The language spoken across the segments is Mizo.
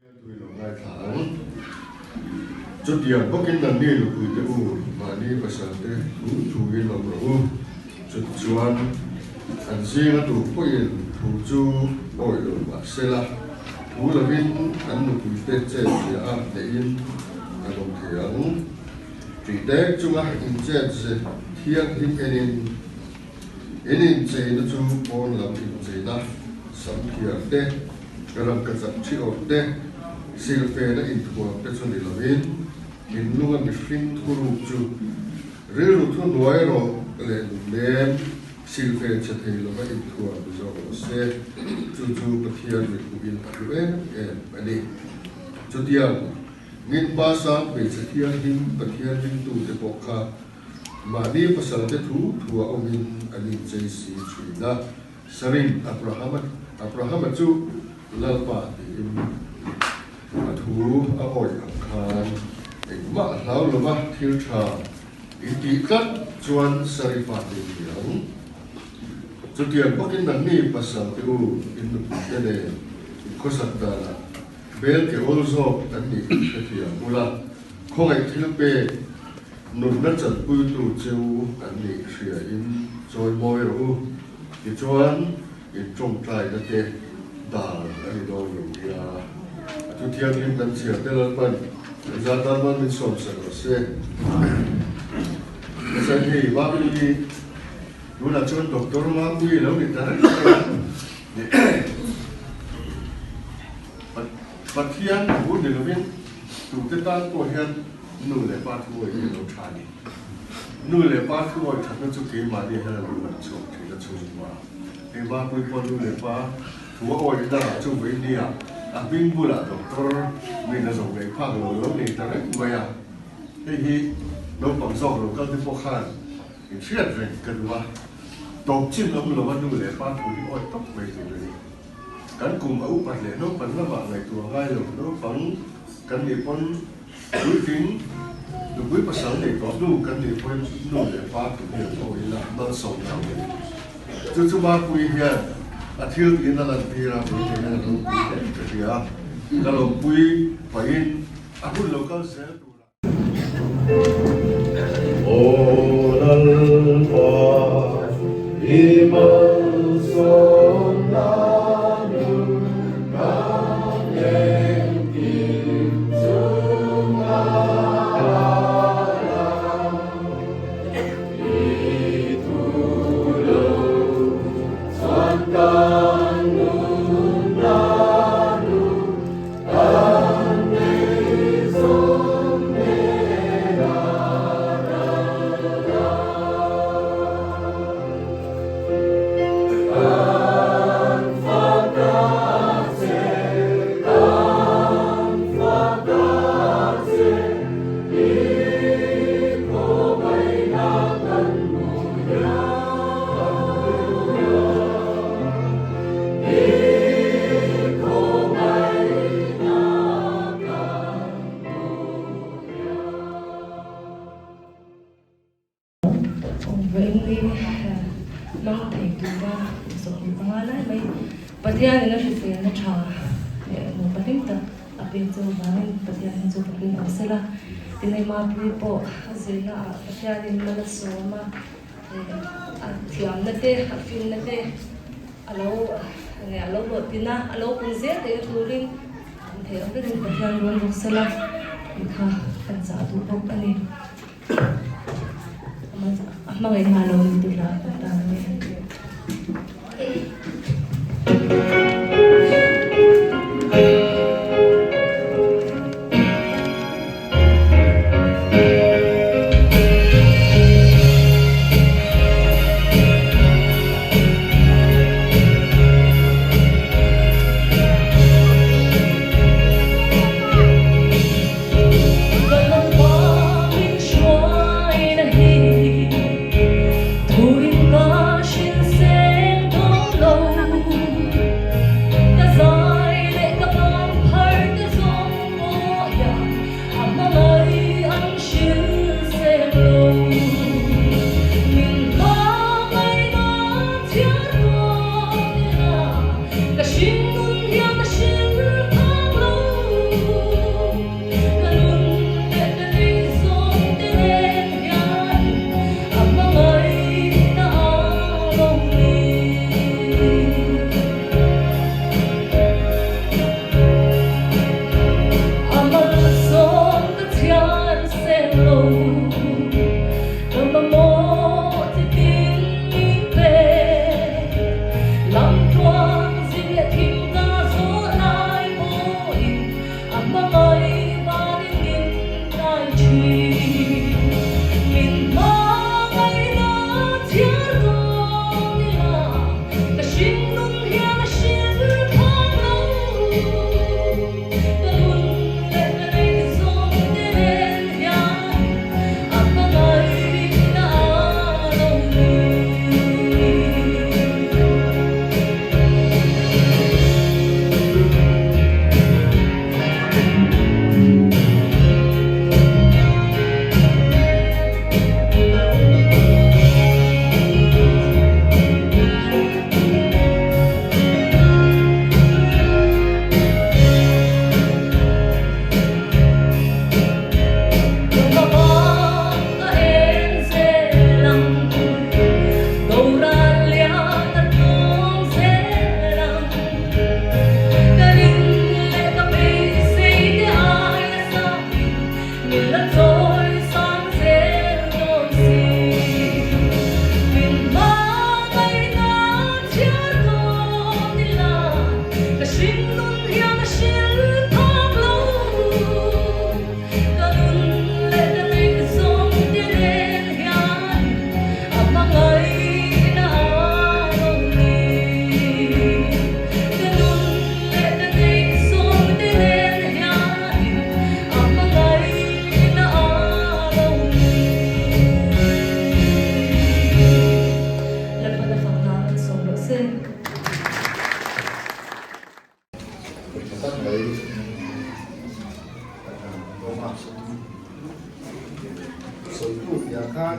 Tui lo ngaithla ang. Chutiang bawkin nanni nupuite u, mahni pasalte thu thuin awm rawh u. Chutichuan, an zinga tu pawhin thu chu awih lo mah sela, thu lovin an nupuite chet ziah a hnehin an awm thei ang. Tih dek chunga inchet ze thianghlim enin in incheina chu pawn lam incheina sam thiar te, Rangkachak thi awrh te, silfena inthuam te chu ni lovin, thinlunga mihring thuruk chu rilru thuhnuai rawh leh nunnem silfen chhe thei lova inthuam ni zawk rawh se. Chu chu Pathian mithmuhin a hlu em em a ni. Chutiang Nginpa sang hmeichhe thianghlim Pathian ringtute pawh kha mahni pasalte thu thua awmin an inchei si thin a. Sarin Abrahama Abrahama chu Lalpa tiin a thu a awih ang khan engmah hlau lova thil tha in tih tlat chuan Sari fate ni ang. Chutiang bawkin nangni pasal te u in nupui te nen in khawsak danah bel ke awl zawk an nih kan hrethiam ula, khawngaih thil pek nunna chanpuitu cheu an nih hria in chawimawi rawh u. Tichuan, in tawngtaina te dan a ni dawn lo nia. A thu thianghlim kan chhiar te Lalpan kan zat tan man min sawmsak rawh se. Hmasa hei Mapui tunah chuan Doctor Mapui lo ni ta reng mai a. Pathian thu ni lovin tute tan pawh hian nu leh pa thu awih hi a lo tha a ni. Nu leh pa thu awih thatna chu keimahni hian a lo lan chhuak thin a chhungkua. Hei Mapui pawh nu leh pa thu a awih danah chu vawi nia a hming bulah doctor min a zawh ngaih phak lo lo nei ta reng mai a. Hei hi naupang zawk lo kal te pawh khan in hriat reng ka duh a. Tawp chin awm lova nu leh pa thu hi awih tawp mai tur a ni. Kan kum a upat leh naupang lamah ngaihtuah ngai lo naupang kan nih pawn Puitling, nupui pasal nei tawh nu kan nih pawhin nu leh pa tur hi an aw ila malsawm lo a ni. Chu chu Mapui hian a thil tiin a lantir a, puitling hian a lawmpui hle ka hria. Ka lawmpui pahin a hun lo kal zel turah. Aw Lalpa, i malsawm na nun kan engkim chungah a lang. I thu lo chuan kan nunna nu kan nei zawng nen a ral la. Kan fak a che, kan fak a che, i khawvaihna kan hmu hian. I khawvaihna kan hmu hian. Vawiinni hmang thei tura 25 lai mai Pathianin a hriselna tha leh nupa hlim tak a pek chu vangin Pathian hi chu pakin awm sela. Tinei Mapui pawh a zirna ah Pathianin mal a sawm a, a thiamna te a finna te a lo a lo hlawhtlin a, a lo pun zel theihna turin an theih ang berin Pathian rawn bawk sela tih kha kan chah duh bawk a ni. A hmangaih hna lo ni tih lah kan tan a ni. se. Tha tak mai awm a, sawitu piah khan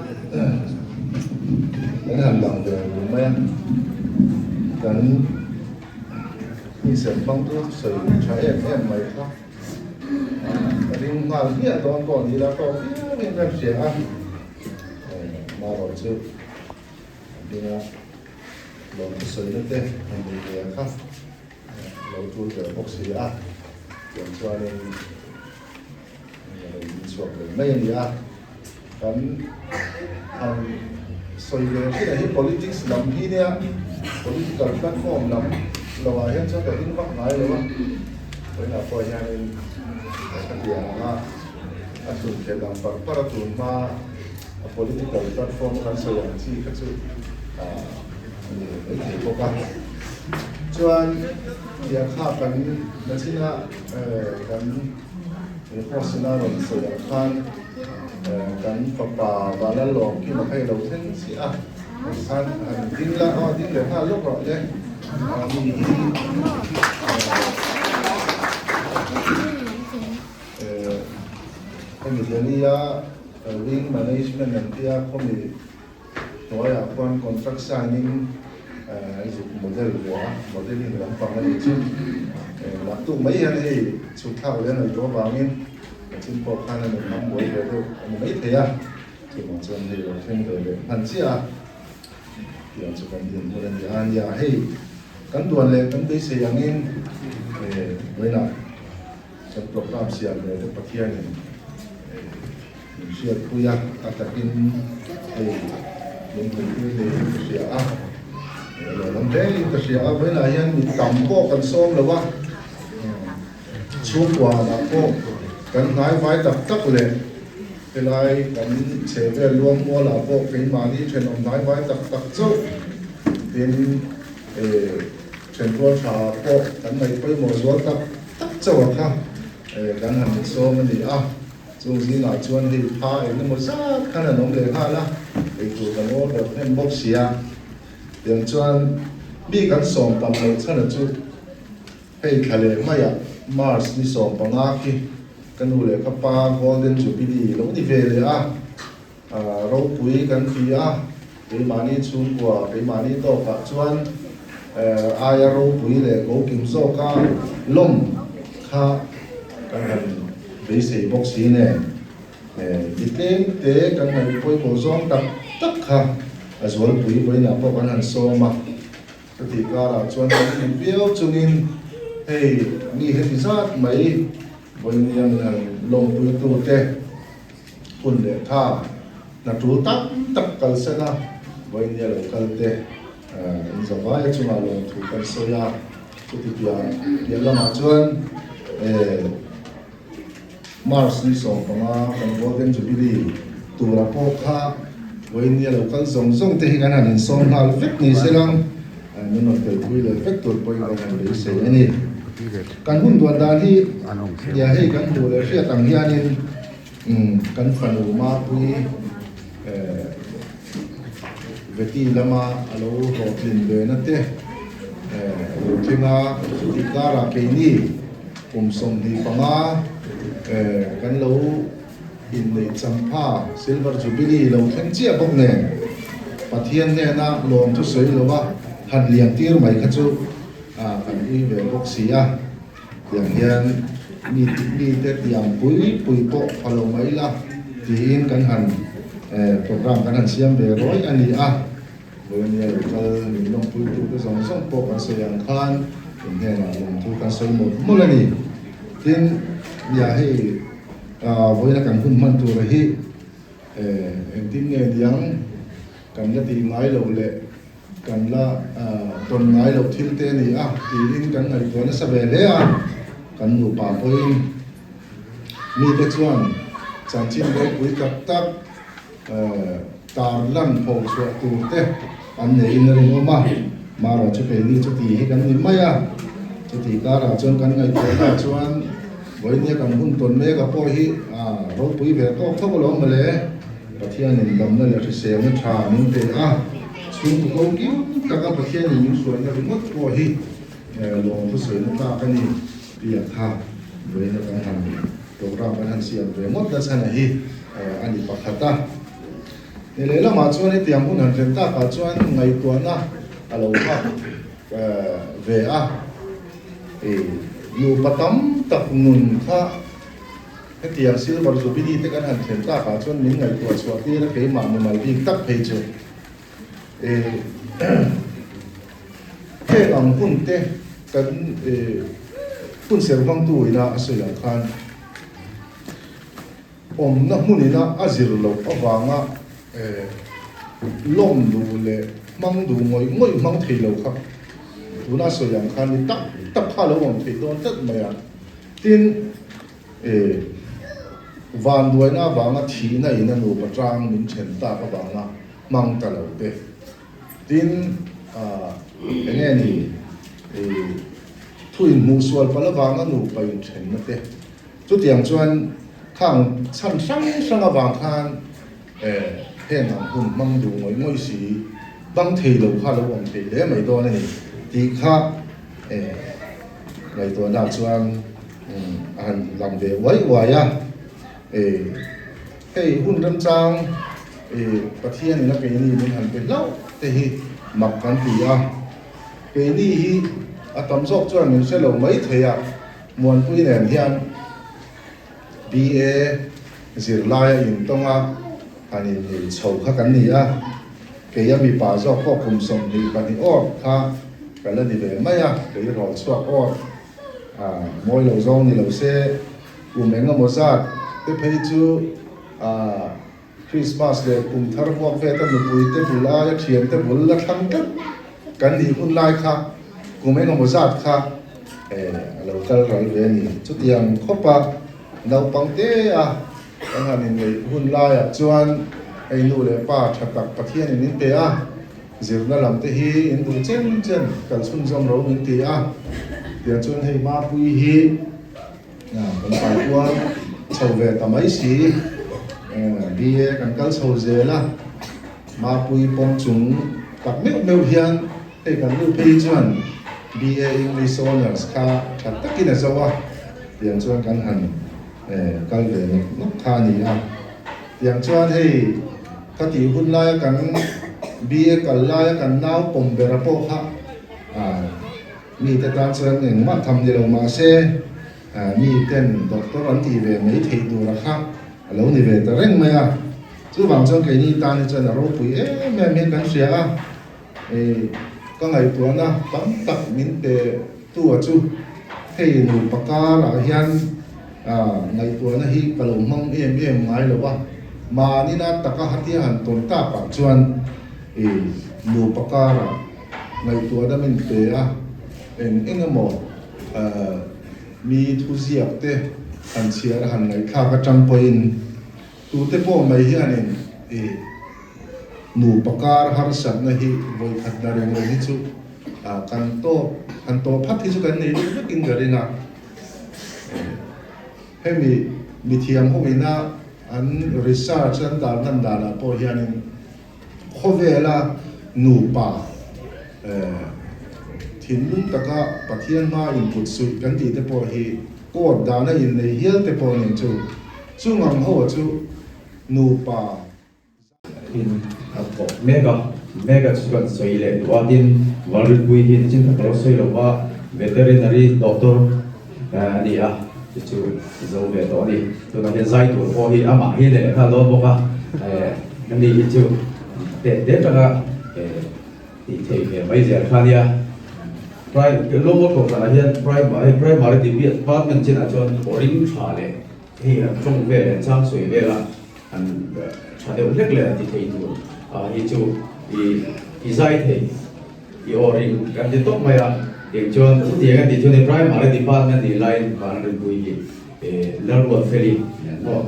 kan han lang ve run mai a, kan insem hmang chu sawi tha em em mai kha ka ring nghal hmiah dawn pawh ni ila tawk viau in ka hria a, marawh chu a hminga lawmthu sawina te han nei ve kha. Lo tul ber bawk si a, tiang chuanin a lo ding chhuak ve mai a ni a. Kan han sawi ve thin a hi politics lam hi nia, political platform lam loah hian chuan ka ding vak ngai lo a, vawiinah pawh hianin ka ti ang a, a hlun theih ang par par a tun hma a political platform kan sawi ang chi kha chu a ni ve mai thei bawk a. Chuan tiang kha kan nachina kan Hosina rawn sawi ang khan kan fapa Vanlalawm khi ma kha i lo thleng chiah a, khan han ding la aw ding leh nghal lawk rawh le mi hi hemi Delhi-a Wing Management an tia khawmi Hnuaiah khuan contract signing zuk model ve a, modeling lampang a nih chu. Laktuk mai hian hei chhuk thlak leh a ngaihtuah avangin Kachin pawh khan a nun ham buai ve deuh a ni maithei a, chuvang chuan hei lo thleng ve leh hman chiah a, tiang chu kan din hun a ni a nia. Hei kan duan leh kan beisei angin vawiinah kan program siam ve te Pathianin Min hriatpui a, a takin hei min hmuhpui niin ka hria a, lawmawm hlein ka hria a, vawiinah hian mi tam pawh kan sawm lo a, chhungkua ah pawh kan hnai vai tak tak leh helai kan chhe vel luang mualah pawh keimahni thenawm hnai vai tak tak chauh tin thenrual tha ah pawh kan ngaih pawimawh zual tak tak chauh a kha kan han insawm a ni a. Chung zingah chuan hei pha eng emaw zat khan an awm leh nghal a, eitur kan order hnem bawk si a. Tiang chuan mi kan sawm tam loh chhan a chu hei thla leh maiah March ni 15 khi ka nu leh ka pa Golden Jubilee lo ni ve leh a, ropui kan ti a, keimahni chhungkua keimahni tawkah chuan aia ropui leh kokim zawka lawm kha kan han beisei bawk si nen mi tlem te kan ngaih pawimawh zawng tak tak kha a zualpui vawiinah pawh kan han sawm a, chutih karah chuan kan hlim viau chungin hei mi heti zat mai vawiinia min han lawmpuitute Hun leh tha hna tul tak tak kalsan a, vawinia lo kal te in zavaia chungah lawmthu kan sawi a, chuti piah piah lamah chuan March ni 15 kan Golden Jubilee tura pawh kha vawinia lo kal zawng zawng te hi kan han insawm nghal vek ni se lang min rawn telpui leh vek tur pawhin kan han beisei a ni. Kan hun duan dan hi nia hei kan hmuh leh hriat ang hianin Kan fanu Mapui Veti lama a lo hlawhtlin ve na te a lo thleng a, chutih karah keini kum 25 kan lo inneih champha Silver Jubilee lo thleng chiah bawk nen Pathian hnena lawmthu sawi lova han lian tir mai kha chu kan ui ve bawk si a. Tiang hian mi mite tiang pui pui pawh pha lo mai ila tiin kan han program kan han siam ve rawi a ni a. Vawinia lo kal min lawmpuitute zawng zawng pawh kan sawi ang khan in hnenah lawmthu kan sawi mawlh mawlh a ni. Tin, nia hei vawiina kan hun hman tura hi engtin nge niang kan la tih ngai loh leh Kan la tawn ngai loh thil te a ni a tiin kan ngaihtuah nasa ve hle a, kan nupa pawhin mite chuan chanchin ropui tak tak tar lan pho chhuah tur te an neiin a rinawm a, marawh chu keini chuti hi kan ni mai a, chuti karah chuan kan ngaihtuahna chuan vawinia kan hun tawn mek a pawh hi ropui ve tawk tho alawm mawle, Pathianin damna leh hriselna tha min pe a. Chhungkaw ko kim taka Pathianin min hruaina ringawt pawh hi lawm thusawina tlak a ni tih a kha vawiina kan han program kan han siam ve ngawt na chhan a hi a ni pakhat a. Ni lehlamah chuan hetiang hun han thlen takah chuan ngaihtuahna a lo nghak ve a, nupa tam tak nun kha Hetiang Silver Jubilee te kan han thlen takah chuan min ngaihtuah chhuah tir a, keimah mimal bik tak phei chu. Heng ang hun te kan hun ser hmangtu ina a sawi ang khan awmna hmun ina a zir loh avanga lawm duh leh hmang duh ngawih ngawih hmang thei lo kha tuna sawi ang khan ni tak tak kha a lo awm theih dawn tlat mai a. Tin, e, vanduaina avanga thihna in a nupa tang min then tak avanga hmang ta lo te. Tin, ah, eng nge ni, e, thu inhmuh sual palh avanga nupa inthenna te. Chutiang chuan khang chhan hrang hrang avang khan, e, heng ang hun hmang duh ngawih ngawih si, hmang thei lo kha lo awm thei hle mai dawn a ni tih kha, e, Ngaihtuahna chuan a han lang ve uai uai a, hei hun remchang Pathianin a keini min han pe hlauh te hi mak kan ti a, keini hi a tam zawk chuan min hre lo mai thei a, Muanpui nen hian BA zirlaia intawng a han innei chho kha kan ni a, kei a mipa zawk pawh kum 22 awr kha ka la ni ve mai a, kei rawl chhuak awr a mawi lo zawng ni lo se, kum eng emaw zat te phei chu a Christmas leh kum thar vuak vet a nupui te bul aia thian te bul la thlang tlat kan nih hun lai kha kum eng emaw zat kha a lo kal ral ve a ni. Chutiang khawpa naupang te a kan han inneih hun laiah chuan hei nu leh pa tha tak Pathianin min pe a, zirna lam te hi in duh chen chen kal chhunzawm ro min ti a, tiang chuan hei Mapui hi Kan pai kual chho ve ta mai si, BA kan kal chho zel a, Mapui pawm chung tak meuh meuh hian hei kan nu phei chuan BA English Honours kha tha takin a zo a, tiang chuan kan han kal ve nawk nawk kha a ni a. Tiang chuan hei ka tih hun laia kan BA kal laia kan nau pawm bera pawh kha Mite tan chuan engmah tham ni lo mahse miten doctor an tih ve mai theih tura kha a lo ni ve ta reng mai a. Chuvang chuan keini tan hi chuan a ropui em em hian kan hria a, ka ngaihtuahna tam tak min pe tu a chu hei nupa karah hian ngaihtuahna hi ka lo hmang em em ngai lo a, mahnina taka hatia han tawn takah chuan nupa karah Ngaihtuahna min pe a, eng eng emaw mi thuziak te han chhiar a han ngaihthlak atang pawhin tute pawh mai hianin i nupa kar harsatna hi vawikhat na reng reng hi chu kan tawp han tawh phat hi chu kan nei deuh vekin ka ring a. Hemi mithiam ho ina an research an darlan danah pawh hianin Khawvela nupa thinlung taka Pathian hma input suih kan tih te pawh hi court dana innei hial te pawh nen chu chung ang ho chu nupa In a thawk mek a, mek a chu kan sawi leh duh a, tin Valripui hi nichin kha ka lo sawi lo va, veterinary doctor a ni a, chu chu zo ve tawh a ni. Tunah hian zai tur pawh hi amah hi leh nghal dawn bawk a, ani hi chu tet te atanga tih theih ve mai zel kha ania. Lawngkaw kohhranah hian primary department chinah chuan ring tha leh hei an tawng vel an chang sawi vel a, an tha deuh hlek leh an ti thei tur hi chu i zai thei. I aw ring kan ti tawp mai a, eng chuan chutiang a tih chuan i primary department nih laiin van rinpui hi Lalruatfeli nen maw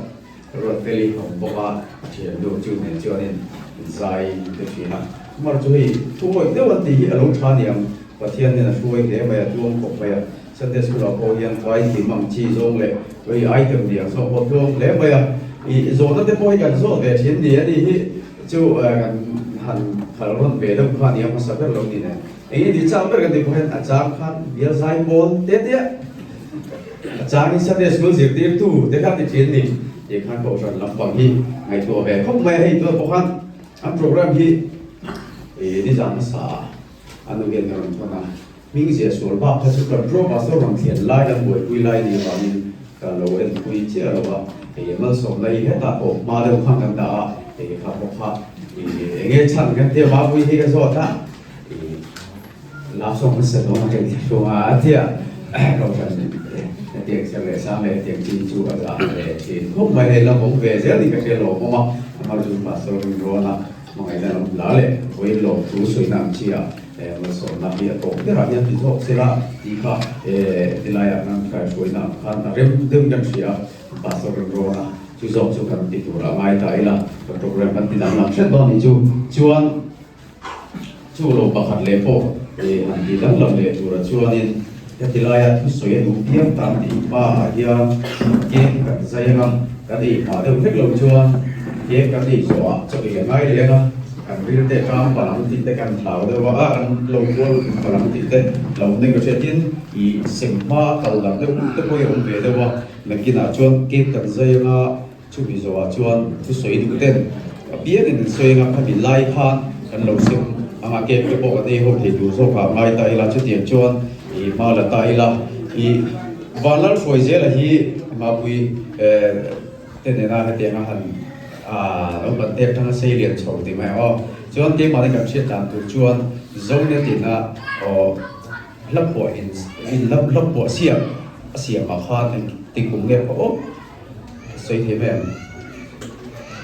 Lalruatfeli a awm bawk a, a thiannu chu nen chuanin zai te thin a, mar chu hei thuawih deuh an tih hi a lo tha niang, Pathian hian a hruai hle mai a, tluang khawp mai a, Sunday school ah pawh hian vai hlim ang chi zawng leh hei item lian zawk pawh tluang hle mai a, i zawhna te pawh hi kan zawt ve thin ni a nih hi. Chu kan han khal rawn ve deuh kha nia hmasa ber lo ni nen. Eng nge ni chang ber kan tih pawh hian a chang khan bial zai pawl te te a, a changin Sunday School zirtirtu te kha ti thin ni tih khan Kohhran lampang hi ngaihtuah ve khawp mai a, hei tunah pawh khan an program hi nizan hmasa ah a nu hian ka rawn thawn a, hming ziah sual bak kha chu kan pro pastor rawn thlen lai kan buaipui lai ni vangin ka lo enpui chiah lo a, hei malsawmna hi hetah pawh hma deuh khan kan dah a, hei kha pawh kha eng nge chhan kan tia mapui hi ka zawt a. Love song hmasa dawn a kan thlahrung a a tia Kohhran hetiang ser leh sang leh hetiang chin chu a zah ve thin khawp mai hei lam awm ve zel in ka hria lawm awm a amar chu pastor rin rawn a hmangaihna lam hla leh vawiin lawm thu sawina ang chi ah malsawmna hi a tawp berah hian ti zawk sela tih kha tilaiah kan hraihruaina ang khan a rem deuh in kan hria a pastor rin rawn a chu zawk chu kan ti turah ngai ta ila kan program kan ti danglam hret dawn ni chu chuan Chu lo pakhat leh pawh han ti danglam leh turah chuanin heti laia thusawi a duh piang tan tih hmaah hian cake kan zai ang a, kan ei hma deuh hlek lo chuan cake kan ei zawhah chaw ei a ngai leh ang a, kan rilte tang palang tih te kan hlau deuh a, a kan lo kual palang tih te lo nei ka hria tin ih sem hma kal dang deuh te pawh hi a awm ve deuh a, nakinah chuan cake kan zai ang a. Chumi zawhah chuan thusawi duh ten a piangin an sawi anga khami lai khan kan lo sem anga cake te pawh kan ei ho thei tur zawkah ngai ta ila chutiang chuan i hma la ta ila i Vanlal hruai zela hi Mapui te nena hetianga han lo ban tek tanga sei lian chho ti mai ang aw chuan keimahni kan hriat dan tur chuan Zonet ina aw hla phuah in hla phuah siam a siamah khan engti kum nge pawh aw. Sawi thei mai ang.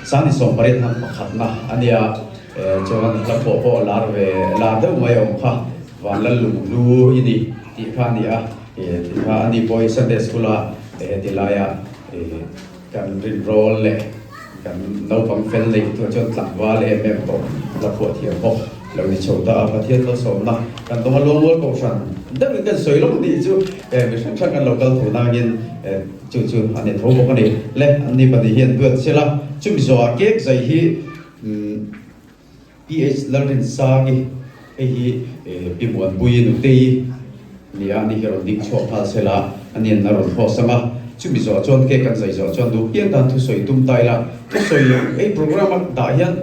Sangni 18 han pakhatna a nia, chuan hla pawh pawh lar ve lar deuh mai a awm kha, Vanlal Lunghlu i ni tih kha a ni a, tih kha a ni pawh hi Sunday School a heti laia kan rinrawl leh kan naupang fel neih tur chuan tlangval em em tawh hla phuah thiam bawk lo ni chho ta a, Pathian malsawmna kan dawng a Luangmual Kohhran deuhin kan sawi lawk nih chu mi hrang hrang kan lo kal tho nangin. Chu chu a ni tho bawk a ni. Le, anni pahnih hian duat se la, chumi zawhah cake zai hi PH Lalrinsangi, hei hi Pi Muanpuii Nutei ni a, ani hi rawn ding chhuak nghal se la, ani an a rawn host ang a. Chumi zawhah chuan cake an zai zawhah chuan duh piang tan thusawi tum ta ila, thusawi ei program a dah hian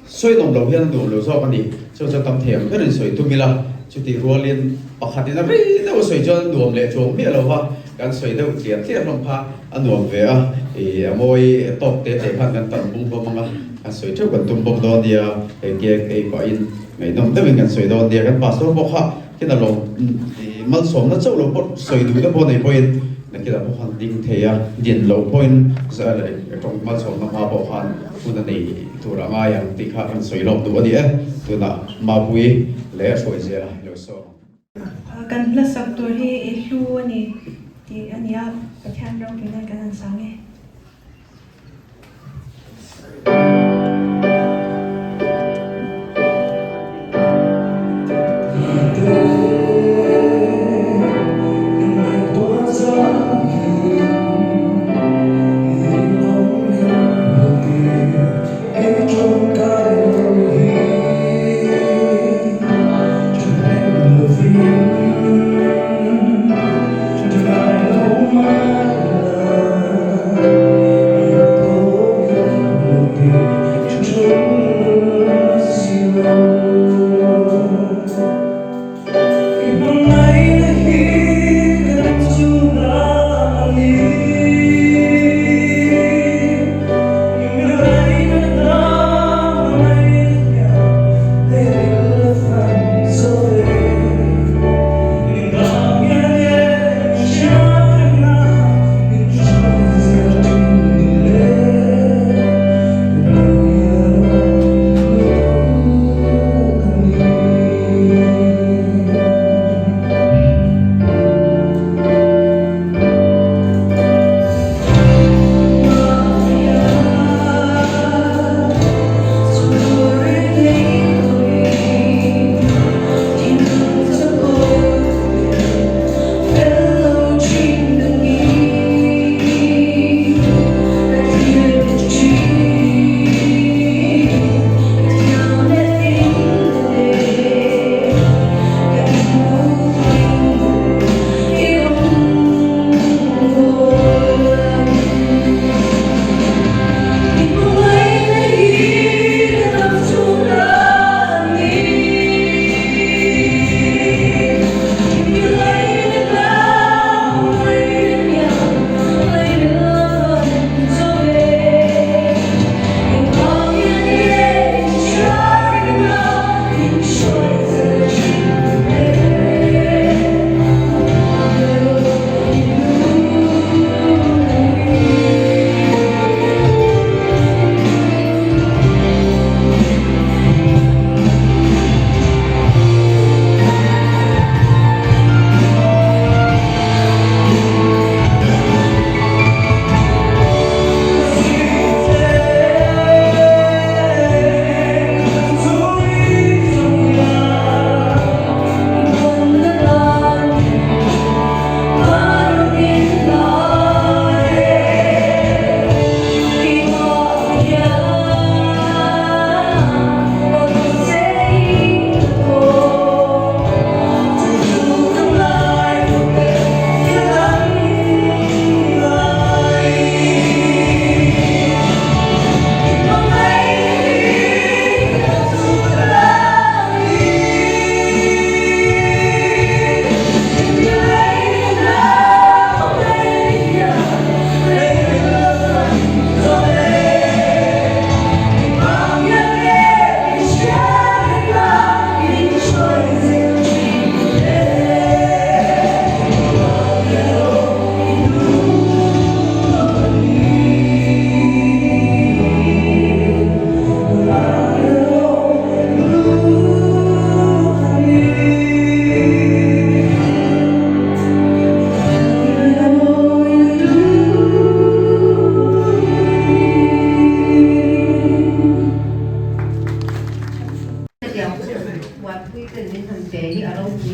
sawi nawm lo hian a nuam lo zawk a ni. Chu chuan tam thei ang berin sawi tum ila, chutih rualin pakhatin a rei deuh a sawi chuan a nuam leh chuang miah lo va. Kan sawi deuh tliar tliar hlawm kha a nuam ve a, ih a mawi tawk te te khan kan tan bung hlawm ang a, kan sawi theuh kan tum bawk dawn nia, hei cake ei pahin ngaihnawm deuhin kan sawi dawn nia, kan pastor pawh kha khin a lawm ih malsawmna chauh lo pawh sawi duh te pawh nei pawhin nakinah pawh khan ding thei a, din loh pawhin tawng malsawmna hma pawh khan hun a nei tur a ngai ang tih kha kan sawi lawk duh a ni e, tunah Mapui leh Hruaizela i lo sawi ang. Kan hlasak tur hi i hlu a ni tih a ni a, Pathian ropuina kan han sang e.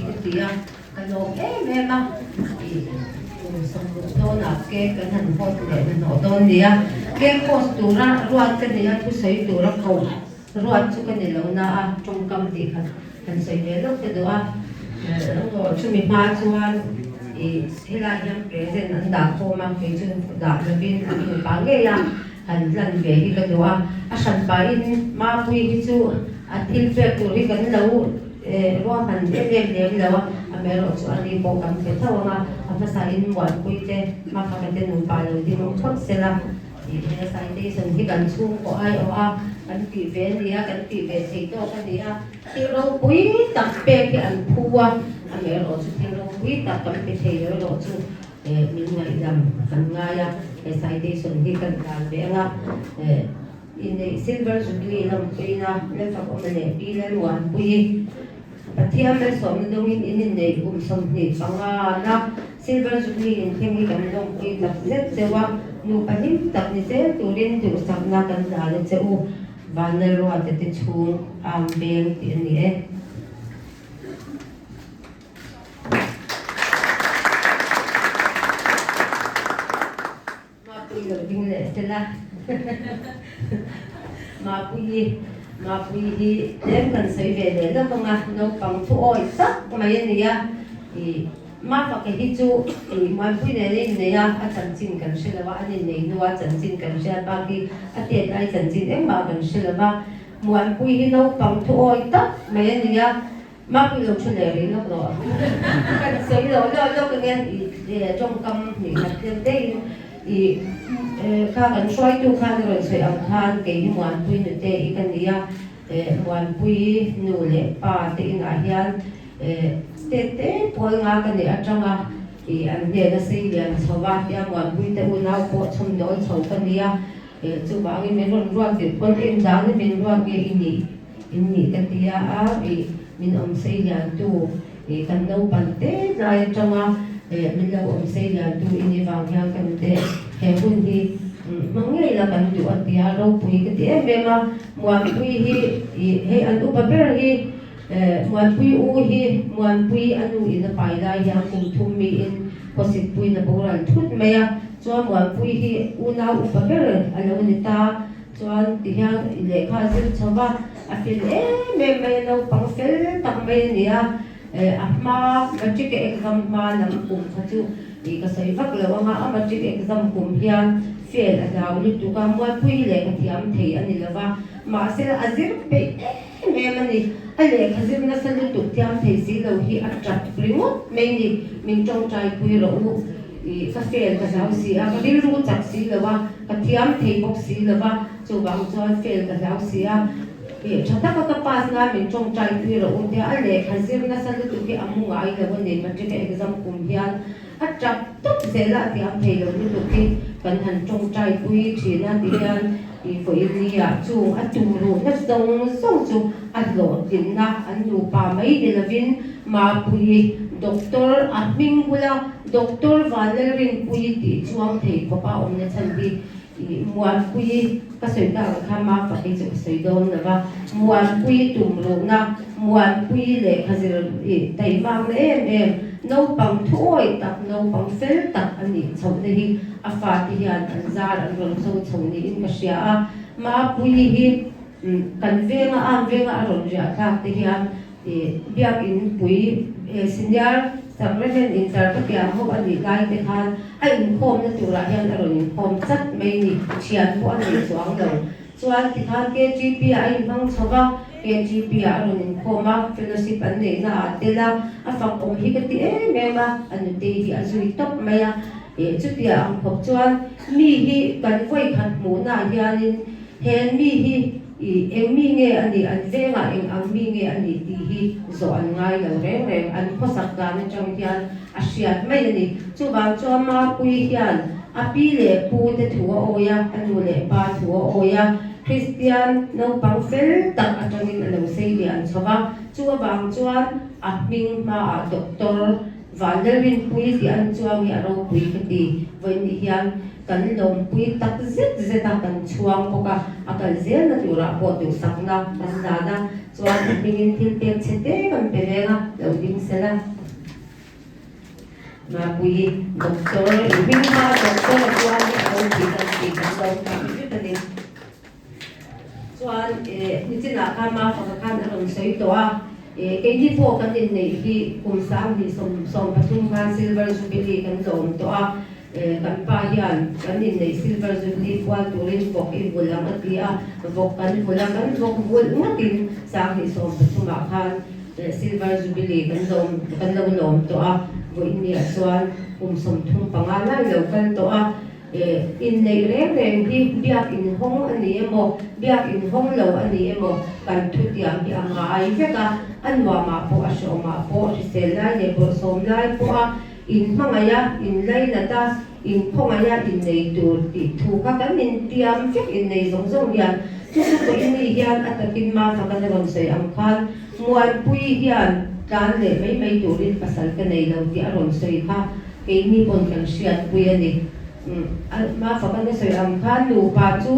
ka ti a, ka lawm em em a, ih kum 60 dawnah cake kan han host leh hnahnawh dawn nia, cake host tura ruat ka ni a, thusawi tura koh ruat chu ka ni lo na a, tawngkam tih khat han sawi ve lawk ka duh a, chumi hma chuan ih helai hian present an dah khawm a, kei chu dah lovin an nupa ngei a. Han hlan ve hi ka duh a, a hran pahin Mapuii hi chu a thil pek tur hi kan lo ruahman em em lem lo a, amaherawhchu a ni pawh kan pe tho ang a, a hmasain Muanpui te Mafaka te nupa lo ding awm phawt se la, tih he citation hi kan chhungkaw aiawh a, kan tih ve a ni a, kan tih ve thei tawk a ni a, thil ropui tak pek hi an phu a, amaherawhchu thil ropui tak kan pe thei lo erawh chu. Min ngaihdam kan ngai a, he citation hi kan dan ve ang a, inneih Silver Jubilee lawmpuina Lalfakawma leh Pi Lalmuanpuii Pathian malsawmna dawngin in inneih kum 25 na Silver Jubilee inthleng hi kan lawmpui tak zet zeuh a, nupa hlim tak ni zel turin duhsakna kan hlan a che u, Vanlalruata te chhung am veng tih a ni e. Mapui lo ding leh sela Mapui Mapui hi tlem kan sawi ve leh lawk ang a, naupang thu awi tak mai a ni a, ih Mafaka hi chu ih Muanpui nen a innei a, a chanchin kan hre lo a, an innei hnua chanchin kan hriat bak hi a tet lai chanchin engmah kan hre lo va, Muanpui hi naupang thu awi tak mai a ni a. Mapui lo thu leh rih lawk rawh. Kan sawi lo lawk lawk ang e, i tawngkam hnih khat tlem deihin i kha kan hruaitu khan a rawn sawi ang khan kei hi Muanpui nute i ka ni a, Muanpui nu leh pa te inah hian te te pawl nga ka neih atanga i an hnena sei lian chho va tia Muanpui te unau pawh chhawmdawl chho ka ni a, chuvangin min rawn ruat tirh pawn engdangin min ruat nge i nih? In nih ka ti a, a ih min awm sei lian tu ih kan naupan te tlai atanga eh min lo awm sei lian tu i nih vang hian kan te he hun hi hmang ngei la kan duh a ti a, ropui ka ti em em a, Muanpui hi ih hei an upa ber hi eh Muanpui u hi Muanpui a nu in a pai lai hian kum thum miin khawsikpuiin a boral thut mai a, chuan Muanpui hi unau upa ber a lo ni ta. Chuan tihian lehkha a zir chho va, a fel em em mai a, naupang fel tak mai a ni a, a hma matric exam hma lam kum kha chu ih ka sawi vak lo ang a, a matric exam kum hian fail a hlau lutuk a, Mualpui hi lehkha thiam thei a ni lo va, mahse a zir peih em em a ni, a lehkha zir nasa lutuk thiam thei si lo hi a tap ringawt mai ni, min tawngtai pui rawh u. Ih, ka fail ka hlau si a, ka rilru chak si lo a, ka thiam thei bawk si lo va, chuvang chuan fail ka hlau si a. Ih, tha taka ka pass nan min tawngtai pui rawh u tia a lehkha zir nasa lutuk hi a mu ngai lo a ni, matric a exam kum hian a tap tawp zel a, a thiam thei lo lutuk hi kan han tawngtai pui thin a ti hian ih vawiin ah chung a tum ruhna zawng zawng chu a hlawhtlinna an nupa mai ni lovin Mapuii doctor a hming bula Doctor Vanlalrinpuii tih chuang thei khawpa awmna chhan hi ih Muanpuii ka sawi tak ang kha Mafak hi chu ka sawi dawn lo va, Muanpuii tumruhna, Muanpuii lehkha zir ih taimakna em em, naupang thuawi tak, naupang fel tak a nih chhohna hi a fate hian an zar an rawn zo chho niin ka hria a, Mapuii hi kan venga am venga a rawn riah thlak te hian Ih biakin pui senior sacrament inter ka piang ho a nih lai te khan a inkhawmna turah hian a rawn inkhawm chat mai ni, thian pawh a nei chuang lo. Chuan tikhan KGP ah a inhmang chho va, KGP ah a rawn inkhawm a, fellowship an neihna ah a tel a, a fak awm hi ka ti em em a, a nutei hi a zui tawp mai a. Ih chutia ang khawp chuan mi hi kan vawikhat hmuhnaah hianin he mi hi I eng mi nge a nih, an vengah eng ang mi nge a nih tih hi zawh an ngai lo reng reng, an khawsak dan atang hian a hriat mai a ni. Chuvang chuan Mapuii hian a pi leh pu te thu a awi a, a nu leh pa thu a awi a, Kristian naupang fel tak atangin a lo sei lian chho va, chu avang chuan a hming hmaah Doctor Vanlalrinpuii tih an chuang hi a ropui ka ti. Vawiin hian. Kan lawmpui tak zet zet a, kan chhuang bawk a, a kal zelna turah pawh duhsakna kan hlan a, chuan a hmingin thil pek chhe te kan pe veng a, lo ding sel a. Mapuii, Doctor i hming kha Doctor a chuan hi a ropui kan tih kan lo tak zet a ni. Chuan nichinah khan Mafaka khan a rawn sawi tawh a, keini pawh kan inneih hi kum 2013 khan Silver Jubilee kan lawm tawh a, Kan pa hian kan inneih Silver Jubilee kual turin vawk i vulh ang a ti a, vawk kan vulh a, kan vawk vulh ngatin 2013 ah khan Silver Jubilee kan lawm kan lo lawm tawh a, vawiinniah chuan kum 35 lai lo kal tawh a. Inneih reng reng hi biak inhawng a ni emaw, biak inhawng lo a ni emaw kan thutiam hi a ngai vek a, a nuamah pawh a hreawmah pawh hrisel lai leh bawlhsawm lai pawha In hmangaih a, in lainat a, in khawngaih a, in nei tur tih thu kha kan intiam vek in nei zawng zawng hian chu chu pawhin ni hian a takin Mafaka na rawn sawi ang khan Muanpui hian tlan leh mai mai turin pasal ka nei lo tih a rawn sawi kha keini pawn kan hriatpui a ni. Mafaka na sawi ang khan nupa chu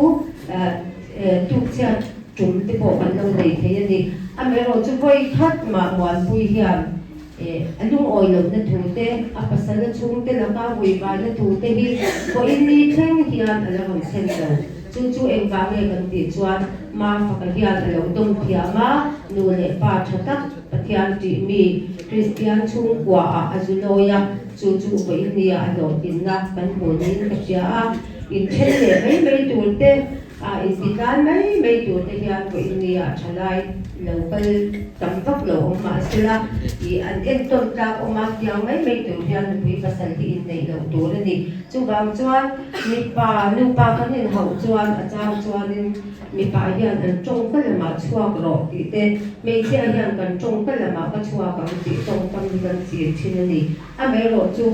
tukchhiat tum te pawh kan lo nei thei a ni. Amaherawhchu vawi khat mah Muanpui hian A lungawi lohna thu te, a pasal a chhungte laka vuivaina thu te hi vawiin ni thleng hian a la rawn thlen lo. Chu chu engvang nge kan tih chuan Mafaka hian a lo dawng thiam a, nu leh pa tha tak Pathian tih mi Kristian chhungkua ah a zu lawi a, chu chu vawiin nia a hlawhtlinna kan hmu niin ka hria a, inthen leh mai mai tur te, A intitlan mai mai tur te hian vawiin nia thalai lo kal tam vak lo awm mah sela ih an entawn tlak awm a, tiang mai mai tur hian nupui pasal hi inneih loh tur a ni. Chuvang chuan mipa nupa kan inhauh chuan a chang chuanin mipa hian an tawngka lamah chhuak rawh tih te, hmeichhia hian kan tawngka lamah ka chhuak ang tih tawngkam hi kan chir thin a ni. Amaherawhchu.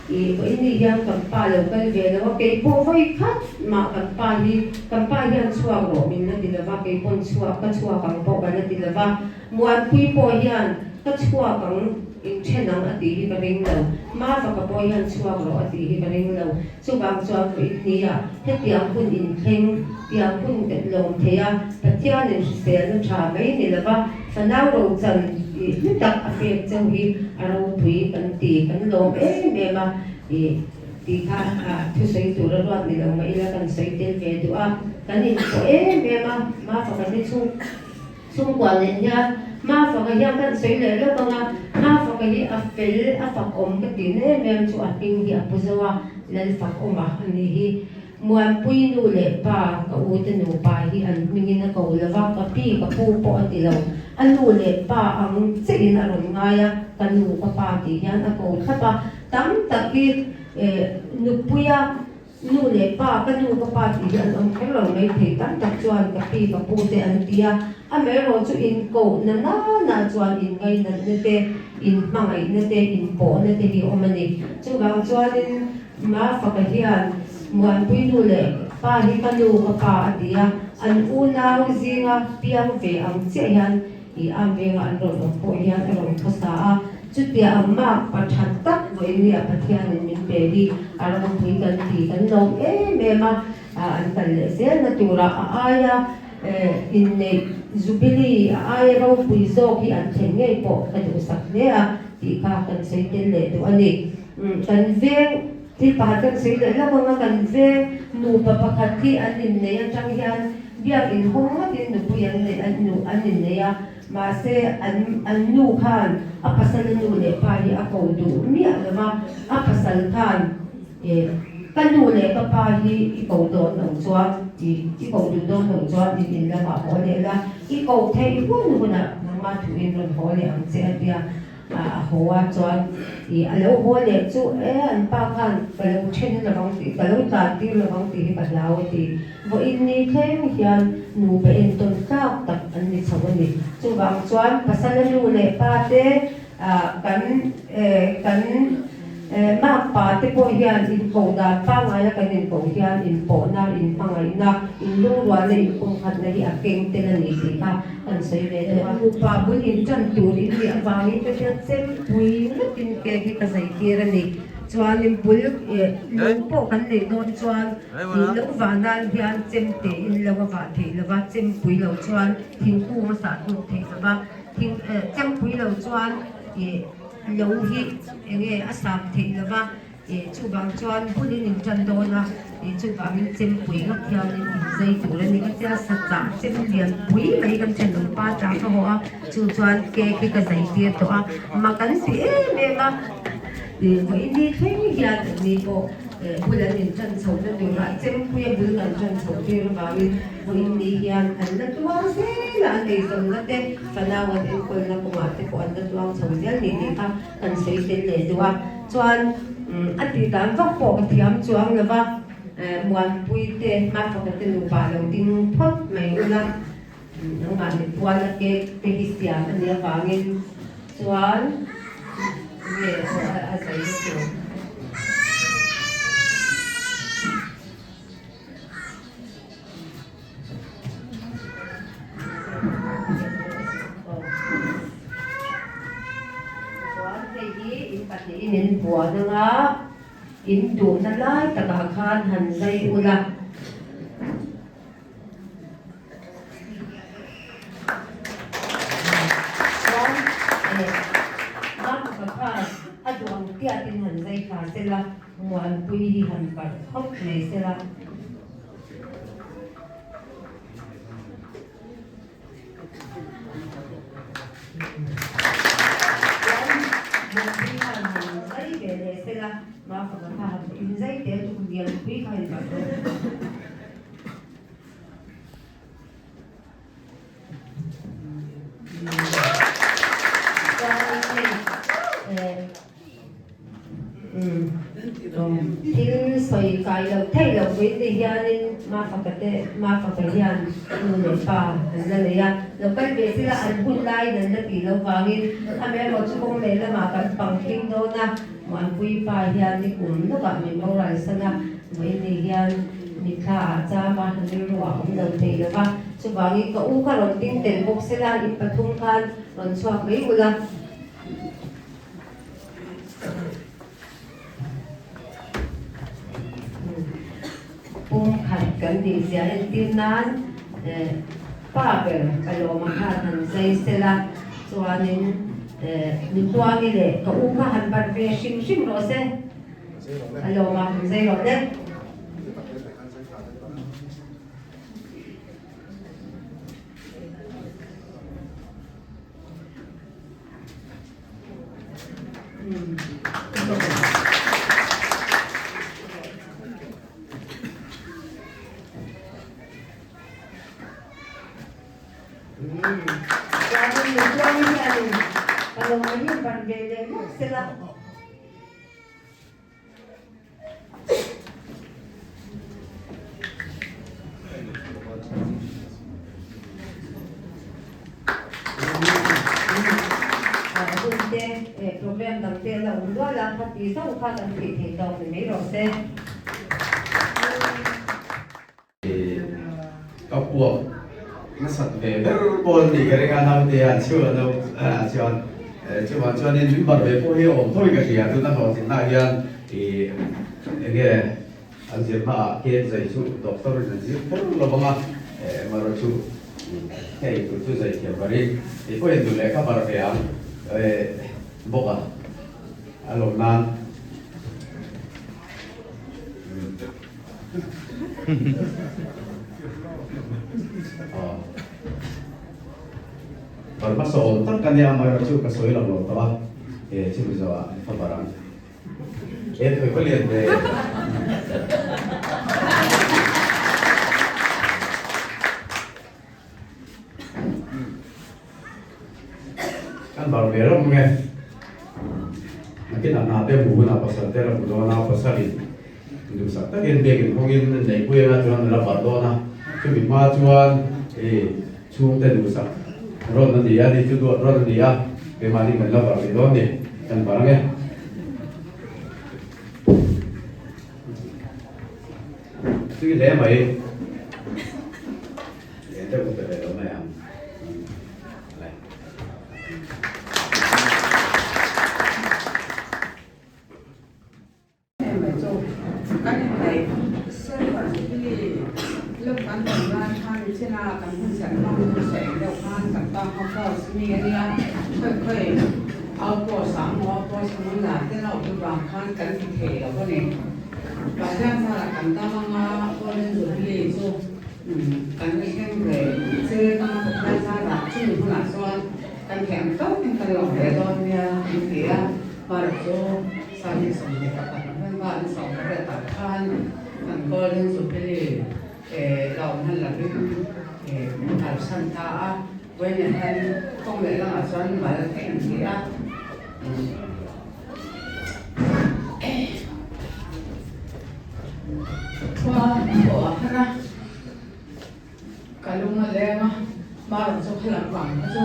I vawiin hian kan pa lo kal ve lo a, kei pawh vawi khat mah kan pa hi, kan pa hian chhuak rawh min la ti lo va, kei pawn chhuak, ka chhuak ang pawh ka la ti lo va, Muanpui pawh hian ka chhuak ang, inthen ang a tih hi ka ring lo, Mafaka pawh hian chhuak rawh a tih hi ka ring lo, chuvang chuan vawiin nia hetiang hun inthleng, tiang hun lawm thei a, Pathianin hriselna tha mai ni lo va, Fanau rochan i hlu tak a pek cheu hi a ropui kan ti, kan lawm em em a, i tih kha thusawi tur a ruat ni lo mah ila kan sawi tel ve duh a, kan inpawh em em a, Mafaka te chhung chhungkua nen hian Mafaka hian kan sawi leh lawk ang a, Mafaka hi a fel a fakawm ka tihna em em chu a hming hi a pu zo a, Lalfakawma a nih hi. Muanpui nu leh pa, ka u te nupa hi an hmingin a ko lo va, ka pi ka pu pawh a ti lo. A nu leh pa ang chiahin a rawn ngai a, ka nu ka pa tih hian a ko thlap a. Tam tak hi nupuia nu leh pa, ka nu ka pa tih hi an awm kher lo mai thei. Tam tak chuan ka pi ka pu te an ti a, amaherawh chu inkohna nana chuan inngainatna te, inhmangaihna te, inpawhna te hi a awm a ni. Chuvang chuanin Mafaka hian Muanpui nu leh pa hi ka nu ka pa a ti a, an unau zinga piang ve ang chiah hian i am venga an rawn awm pawh hian a rawn khawsa a, chutia ang mak pa tha tak vawiin nia Pathianin min pe hi a ropui kan ti kan lawm em em a, an kal leh zelna turah a aia inneih Jubilee a aia ropui zawk hi an thlen ngei pawh ka duhsak hle a tih kha kan sawi tel leh duh a ni. Kan veng thil pakhat kan sawi leh lawk ang a, kan veng nupa pakhat hi an innei atang hian biak inhawng ngatin nupui an nei an nu an innei a, mahse an an nu khan a pasal a nu leh pa hi a ko duh miah lo va, a pasal khan eh ka nu leh ka pa hi i ko dawn loh chuan i i ko duh dawn loh chuan in in lamah haw leh la, i ko theih hun hunah nangmah thuin rawn haw leh ang che a tia. A haw a chuan ih a lo haw leh chu e an pa khan ka lo then lovang tih ka lo tlan tir lovang tih hi ka hlau a ti. Vawiin ni thleng hian nupa entawn tlak tak an ni chho a ni. Chuvang chuan pasala nu leh pa te ah kan eh kan Mak pa te pawh hian inkoh dan pangngaia kan inkoh hian inpawhna, inhmangaihna, inlungrualna, inpumkhatna hi a keng tel a ni tih kha kan sawi ve deuh a. Nupa bul intan tur in nih avangin ka hriat chempui ngatin cake hi ka zai tir a ni. Chuanin bul lo pawh kan neih dawn chuan ih lo vah nan hian chemte in lo a vah theih lo va, chempui lo chuan thingkung a sah hnuk theih lo va, thing chempui lo chuan ih lo hi eng nge a sam theih lo va. Ih chuvang chuan hun in intan dawn a, ih chuvangin chempui ngawt hianin inzei tur a ni ka tia sa chah chem lian pui mai kan thenawm pa tah ka haw a, chu chuan cake hi ka zai tir tawh a, mak an ti em em a, ih vawiin ni thleng hian an ni pawh bul an intan chho na turah chempui a bul kan tan chho tir avangin vawiin ni hian an la tuang zel a, an eizawnna te fanau an enkawlna kawngah te pawh an la tuang chho zel ni tih kha kan sawi tel leh duh a. Chuan a tih dan vak pawh ka thiam chuang lo va, Muanpui te Hmafaka te nupa lo ding phawt mai ula, nangmah ni puala cake te hi siam a nih avangin chuan nge a zai na tur. Chuan hei hi in pahnihin in buan anga in duhna lai takah khan han zai ula. Chuan Mafaka khan a duh ang tiatin han zai thla sela. Muanpui hi han parh khawp mai sela. Chuan Muanpui khan han zai ve leh sela, Mafaka kha han inzai tel chu Lianpui kha han parh dawn. Thil sawi kai loh theih loh pui te hianin Mafaka te Mafaka hian nu leh pa an la nei a, lo kal ve sela an hun laiin an la tih loh vangin amaherawh chu kawng leh lamah kan pang tling dawn a, Muanpui pa hian ni kum lawkah min boral san a, vawiin hian mitthla ah cham a, rilru ah awm lo thei lo va, chuvangin ka u kha rawn ding tel bawk sela in pathum khan rawn chhuak mai ula. Pumkhat kan tih zia entir nan pa ber Palawma khan han zai sela chuanin Nutluangi leh ka u kha han barh ve hrim hrim rawh se Palawma han zai rawh le. Hunte program dang te la awm dual a, khati zauh kha kan tih theih tawk ni mai rawh se. Ka puak nasat ve ber pawl tih ka ring a, naute an chhuah no chuan chuvang chuanin min bar ve pawh hi a awm tho in ka hria, tuna hlawhtlinna hian ih enge an zirna ah cake zai chu doctor in an zir kher lo vang a, amaherawh chu hei tur chu zai thiam ka ring, kei pawhin duh leh ka bar ve ang bawk a, a lawm nan. Bar hmasa awm tak ka nia amaherawh chu ka sawi lang lo tawh a, he chu mizo ah ka bar ang. He thawi va lian ve. Kan bar ve rawk nge. Nakin ah hna te hmu hunah pasal te la hmu dawn a, pasalin duhsak takin biakin hawngin neihpui anga chuan a la bar dawn a, chumi hma chuan i chhungte duhsak rawn a ni a, ni chu duat rawn a ni a, keimahni kan la bar rih dawn ni, kan bar ange. Tui hle mai. Lian deuh ka pe ve lo mai ang. Hmunah te lo vang khan kan ti thei lo a ni. Pathian zarah kan dam anga Golden Jubilee chu kan la thleng ve che anga Pathian zarah chumi hunah chuan kan thei ang tawkin kan lawm ve dawn nia an ti a. Hmarah chu Sangni 21 November ni 18 ah khan kan Golden Jubilee lawm hman lovin min kalsan ta a. Vawiinah hian kawng leh lamah chuan mal ka inti a. Khua pawh a har a, ka lung a leng a, hmalam chu kha lam vang kha chu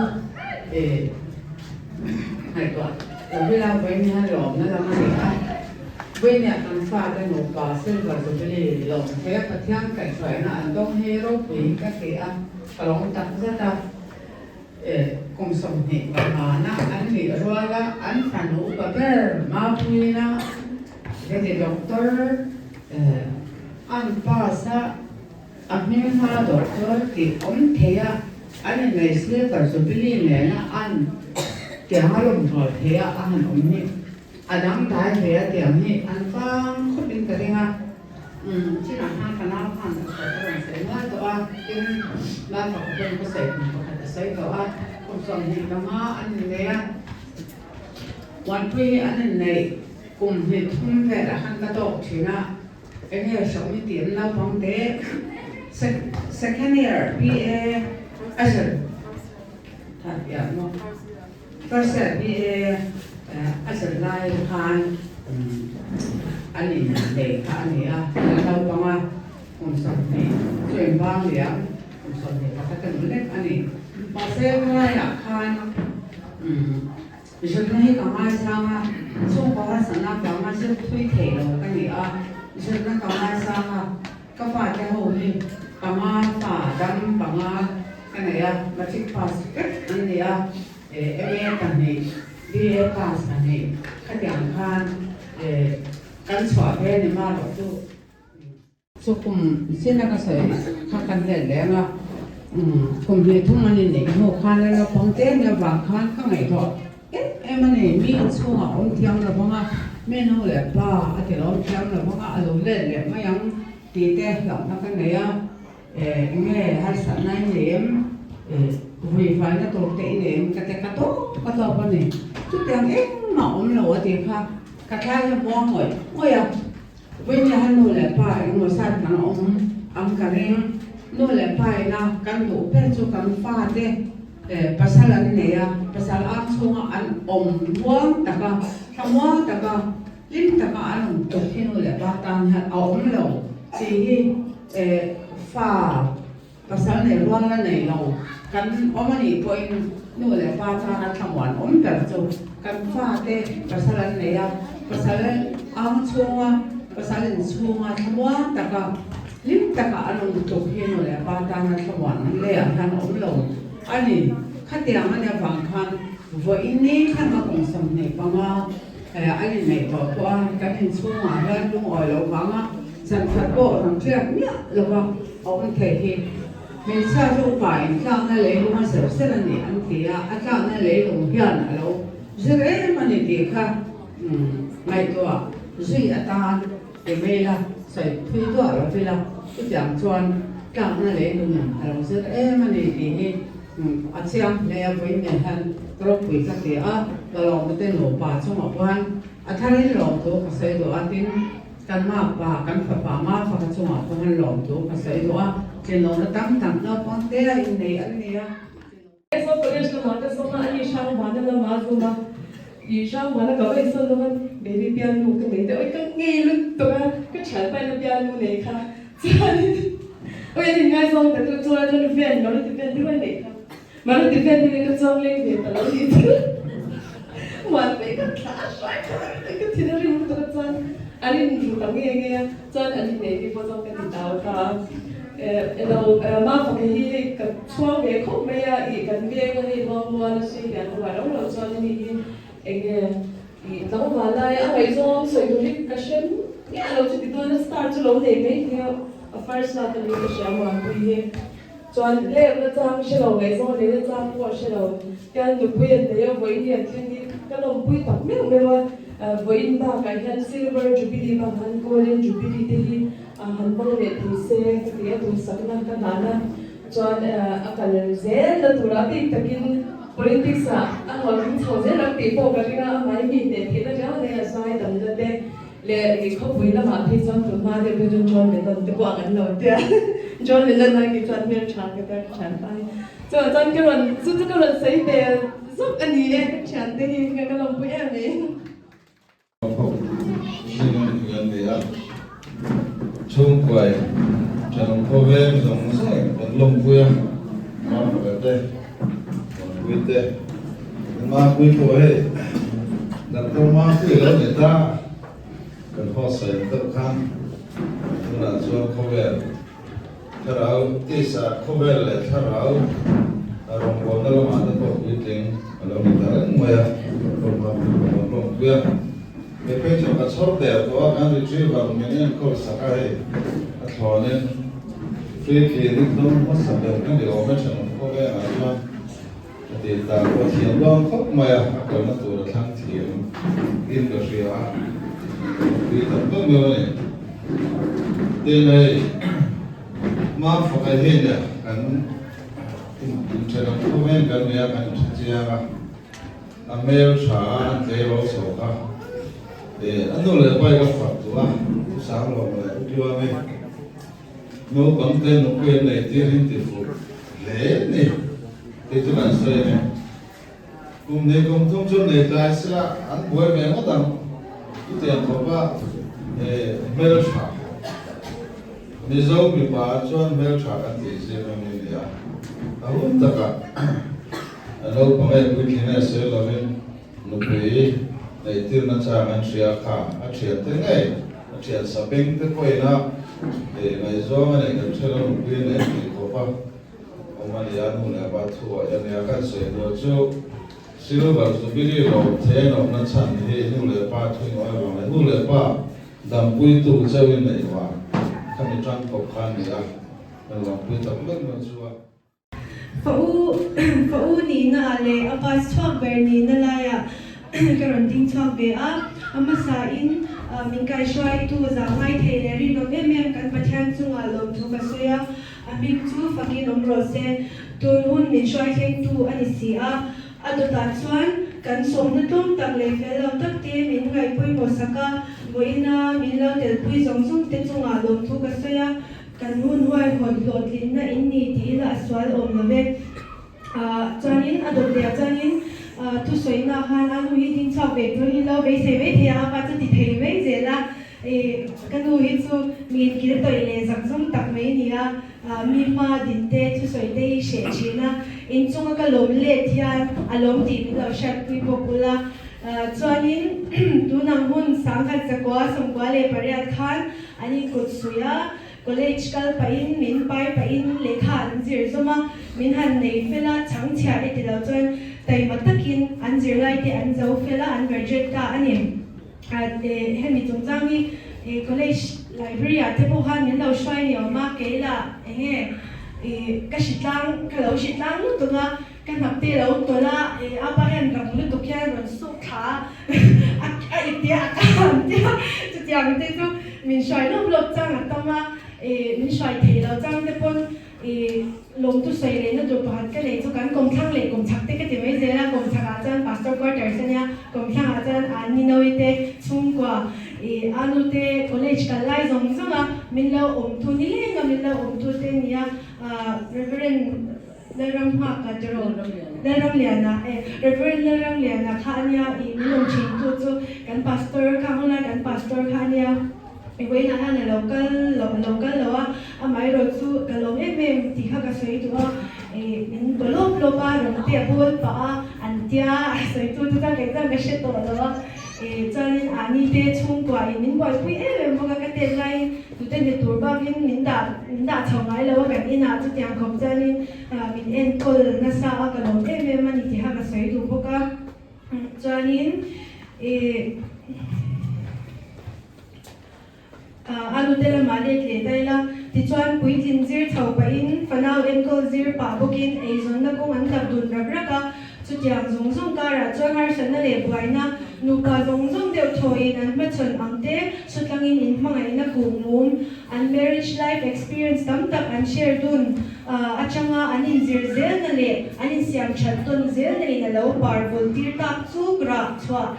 ngaihtuah lo ila vawiin hian lawmna lam a ni a. Vawiinah kan fate nupa Silver Jubilee lawm thei a Pathian kaihhruaina an dawng hi ropui ka ti a. Ka lawm tak zet a, kum 25 na an nih rual a, an fanu upa ber Mapuina veti doctor an pass a, a hming hma doctor tih awm thei a, an innei Silver Jubilee nena an tiang a lawmthawl thei a a han awm hi a dangdai ve a tiang hi an vang khawp in ka ring a. Umm, chinah khan ka nau khan a sawi a rawn sawi nual tawh a, tin Lalfaka pawn ka sawi kum pakhat a sawi tawh a, kum 25 an innei a, Muanpui hi an inneih kum hnih thum velah khan ka tawk thin a, eng nge hrauh ni tih an naupang te second year BA a zir that piah maw? First year BA a zir lai khan an innei kha a ni a, an naupang a, kum 20 chu inbang liam, kum 21 a ni lek a ni. Mahse helaiah khan zirna hi ka ngaisang a, chhungkaw harsatna avanga zir thui thei lo ka ni a, zirna ka ngaisang a, Ka fate ho hi panga fa dam panga ka nei a, matric pass vek an ni a, MA pahnih, BA pass pahnih khatiang khan kan chhuah ve ni ma rawh chu. Chu kum zina ka sawi kha kan let leng a, kum hnih thum an inneih hnu khan la naupang te nia vang khan ka ngaihtuah em em a ni, mi inchhungah awm thiam lo vang a, mi nu leh pa a ti lo awm thiam lo vang a, a lo let leh mai ang tih te hlauhna ka nei a, eng nge harsatna i nei em, vui faina tur te i nei em ka ti ka tawp ka tawp a ni, chutiang engmah awm lo a tih kha ka thlai hi muang ngawih ngawih a, Vawinia han nu leh pa engmaw zat kan awm ang ka ring, nu leh pa ina kan duh ber chu kan fate pasal an nei a, pasal ang chhunga an awm muang taka, thla muang taka, hlim taka an awm tuk hi nu leh pa tan hian a awm lo tih hi fa Pasal nei rual la nei lo kan awm a nih pawhin nu leh pa tana thlamuan awm ber chu kan fate pasal an nei a, pasal ang chhunga, pasal inchhunga thlamuan taka hlim taka an awm tuk hi nu leh pa tana thlamuan an leiah hian awm lo a ni. Khatiang a nih avang khan vawiin ni thlenga kum 25 an inneih tawh pawh a, kan inchhungah hian lungawi lo vanga zan khat pawh rawn riak miah lova a awm thei hi. Hmeichhia chu upa in tlakna leilung a zir zir a ni an ti a, a tlakna leilung hian a lo zir em a ni tih kha ngaihtuah zui atan ti mai ila, sawi thui duah lo ila, chutiang chuan tlakna leilung a lo zir em a ni tih hi a chiang hle a, vawiin nen hian ropui ka ti a, ka lawmna te nupa chungah pawh a tharin lawmthu ka sawi duh a, tin. Kan mapa, kan fapa Mafaka chungah pawh han lawmtu ka sawi duh a, tlinawhna tam tak naupang te a innei an ni a. Aizawl College lamah ka zawm a, ani Hrangvana lamah a zawm a, i Hrangvana ka va insawn lawk a, baby piannu ka nei deuh a, ka ngei lutuk a, ka thianpa in a piannu nei kha, chuanin oi an inngaizawng ta chu chuan chuan van Maruti van deuh a neih kha, Maruti van hi ka chuang leng ve ta lo ni chu Muanpui ka thla a hruai kha ka thin a rim lutuk a chuan an in ru ta nge nge a chuan an innei ni pawh chuan ka ti tau ta a elo Mafaka hi hei ka chhuang ve khawp mai a ih kan veng a hei Luangmual a hri hian ruah lo lo chuan ani hi enge ih tlangval lai a ngaihzawng sawi tur hi ka hre miah lo chu ti dawn a star chu lo nei mai hi a first love ani ka hria Muanpui hi. Chuan lêk nachang hre lo, ngaihzawng leh nachang pawh hre lo. Tian nupui an nei a, vawiin hi an tling hi ka lawmpui tak meuh meuh a. Vawiin bakah hian Silver Jubilee bakah han Golden Jubilee te hi han hmang leh thei se ka ti a, duhsakna ka hlan a. Chuan a kal zel na turah bik takin politics ah a hlawhtling chho zel ang tih pawh ka ring a, amah hi mi hneh theihna riau nei a zai damna te leh khawpui lamah phei chuan tun hma deuh phei chuan John Lennon te pawh ang an lo tia John Lennon a kei chuan hmeltha ka tia ka thian ta hi chuan chuan ka rawn chu chu ka rawn sawi ve zawk a ni e ka thiante hi ka lawmpui em mai. Chhungkuai thenawm khawveng zawng zawng kan lawmpui a, Mafaka te, Muanpui te, Mapui pawh hei Doctor Mapui lo ni ta, kan haw sawi deuh khan tunah chuan khawvel thlarau tisa khawvel leh thlarau rawngbawlna lamah te pawh puitling a lo ni ta reng mai a, Doctor Mapui pawh kan lawmpui a. He phei chu ka chhawr der tawh a, kan retriever min enkawl sak a hei a thlawnin free clinic dawng hmasa ber ka ni awm e thenawm khawvengah chuan ka tih dan pawh thiam dawn khawp mai a, a kalna tur a thlang thiam in ka hria a, pui tak tak mai a ni. Tin hei Mafaka hi nia kan inthenawm khawveng kan nia kan inhrechiang a. A hmel tha a, an tleirawl chho kha. E, a nu leh pa i ka fak duh a, u sang lo leh u tluang e. Naupang te nupui an nei tir hin ti fuh hle ni tih chu kan sawi a ni. Kum hnih kum thum chu nei tlai sila an buai ve ngawt ang. Chutiang khawp a, e, hmel tha. Mizo mipa chuan hmel tha kan tih zir a ni nia. A hun takah. A naupang e puitling e sawi lovin nupui neihtir nachang an hria kha a thian te ngei a thian sapeng te pawhin a ngaihzawng a neih kan hre lo nupui a nei tih khawp a awm a nia nu leh pa thu ah hian nia kan sawi duh chu Silver Jubilee lawm thei an awmna chhan hi nu leh pa thu inawih avang leh nu leh pa dampui tu chauhin neih vang khami tangkawp kha a ni a kan lawmpui tak vek mai chu a. Fa u fa u nihna ah leh a pass chhuak ber nihna laiah ka rawn ding chhuak ve a, a hmasa in min kaihruaitu zah ngai thei leh rinawm em em kan Pathian chungah lawmthu ka sawi a, a hming chu fakin awm rawh se, tun hun min hruai thlengtu a ni si a, a dawtah chuan kan sawmna tlawm tak leh fel lo tak te min ngaih pawimawh sak a, vawiina min lo telpui zawng zawng te chungah lawmthu ka sawi a. Kan hun huaihawt hlawhtlinna in ni tih ila a sual awm lo ve. Chuanin a dawt leh ah chuanin thusawiina khan a nu hi ding chhuak ve tur hi lo beisei mai thei a, a pa chu ti thei mai zel a. Ka nu hi chu mi inkil tawih leh zak zum tak mai a ni a, mi hma din te thusawi te hi hreh thin a, inchunga ka lawm let hian a lawm tih min lo hriatpui bawk ula. Chuanin tunang hun sangkhat zakua 98 khan An inkut suih a, college kal pahin min pai pahin lehkha an zir zawm a, min han nei fel a, chhang chhia e ti lo chuan taima takin an zirlai te an zo fel a, an graduate ta a ni. Hemi chungchang hi college library ah te pawh khan min lo hruai ni awm a, kei lah enge ka hritlang, ka lo hritlang lutuk a, Ka hnap te lo tawlh a, a pa hian rang lutuk hian rawn suk thla a, a ip te a ka an tia, chutiang te chu min hruai lawp lawp chang a tam a, min hruai thei lo chang te pawn lawmtu sawi lehna tur pakhat ka nei chu kan kawmthlang leh kawmchhak te ka ti mai zel a, kawmchhak ah chuan pastor quarters a nia, kawmthlang ah chuan a Ninawi te chhungkua a nu te college kal lai zawng zawng a min lo awmtu nileng a min lo awmtu te nia, Reverend Lalram nghak a tiraw? Lalramliana e, Reverend Lalramliana kha a nia i min awm thin tu chu kan pastor kha hunlai kan pastor kha a nia i vawiinah hian a lo kal lo a lo kal lo a amaherawh chu ka lawm em em tih kha ka sawi duh a i min baw lawp lawp a rawn te a bawl pah a an tia a sawi tu te chuan kei chuan ka hre tawh lo a i chuanin ani te chhungkua in min buaipui em em bawk a ka tet laiin Tute ni tur bakin min dah min dah chho ngai lo a kan inah chutiang khawp chuanin min enkawl nasa a ka lawm em em a ni tih kha ka sawi duh bawk a chuanin ih a nute lamah let leh ta ila. Tichuan, puitlin zir chho pahin fanau enkawl zir pah bawkin eizawnna kawng an dap dun rak rak a. Chutiang zawng zawng karah chuan harsatna leh buaina nupa zawng zawng deuh thawiin an hmachhawn ang te sutlangin inhmangaihna kuh mum, an marriage life experience tam tak an share dun atanga an inzir zelna leh an insiam that tawn zelna in a lo par vul tir tak chuk rah chhuah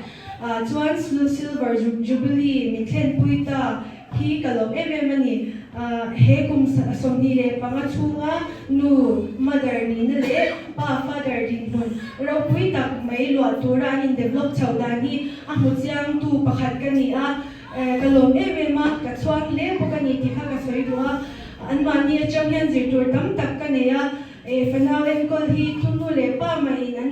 chuan Silver Jubilee min thlenpui ta hi ka lawm em em a ni. He kum 25 chhunga nu, mother, nihna leh pa, father, dinhmun ropui tak mai luah tura an in-develop chhoh dan hi a hmu chiangtu pakhat ka ni a, ka lawm em em a, ka chhuang hle bawk a ni tih kha ka sawi duh a. Anmahni atang hian zir tur tam tak ka nei a. Fanau enkawl hi thu nu leh pa mahin an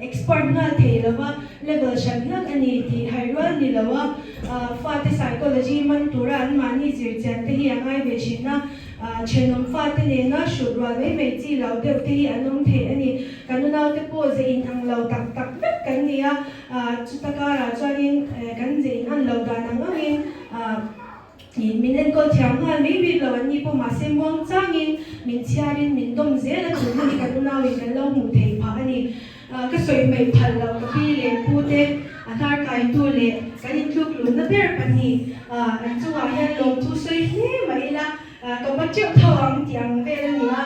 expert nghal thei lo va, level hran hlak a ni tih hai rual ni lo a, fate psychology man tura an mahni zir chian te hi a ngai ve thin a, thenawm fate nena hrut rual mai mai chi lo deuh te hi an awm thei a ni. Kan unaute pawh ze inang lo tak tak vek kan ni a, chuta karah chuanin kan ze inan lo dan ang angin, Min enkawl thiam nghal mai bik lo an ni pawh mahse muang changin min chhiarin min dawm zel a chulna hi kan unauin kan lo hmuh theih phah a ni. Ka sawi hmaih phal loh ka pi leh pu te a hnar kaitu leh kan intluk lutna ber pahnih an chungah hian lawmthu sawi hle mah ila ka ba teuh tho ang tih ang vel a ni a.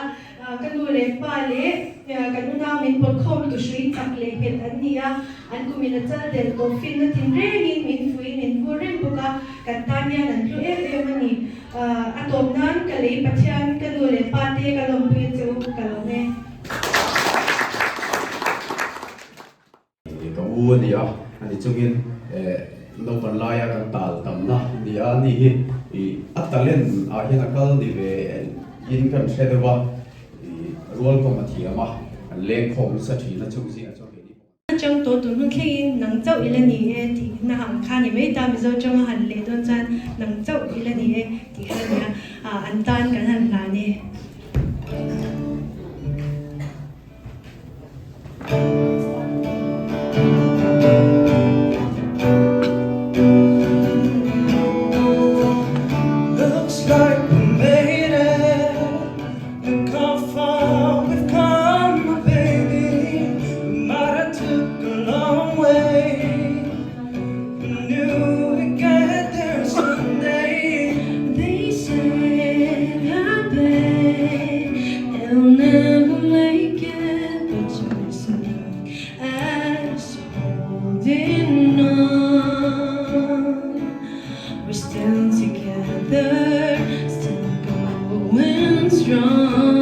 Ka nu leh pa leh kan unau min pawt khawm tu hrui chak leh nghet an ni a, an kumin a chal del tawh finna thin rengin min fuiin min vur reng bawk a, kan tan hian an hlu em em a ni. A tawp nan ka lei Pathian ka nu leh pa te ka lawmpui a che u, ka lawm e. Ka u a ni a, ani chungin naupan laia kan tal tamna a ni a, ani hi a talent ah hian a kal ni ve in kan hre deuh a, rual kawm a thiam a, kan leng khawm nasa thin a chung zingah chuan keini pawh. A chang tawh tun hun thlengin nang chauh ila ni e tih na ang kha ni mai ta, Mizo changa han leh dawn chuan nang chauh ila ni e tih kha a ni a, an tan kan han hlan e. Looks like we made it Look how far we've come, my baby We might have took a long way We knew we'd get there someday They said I bet they'll never make it But just look at us holding on We're still together, still going strong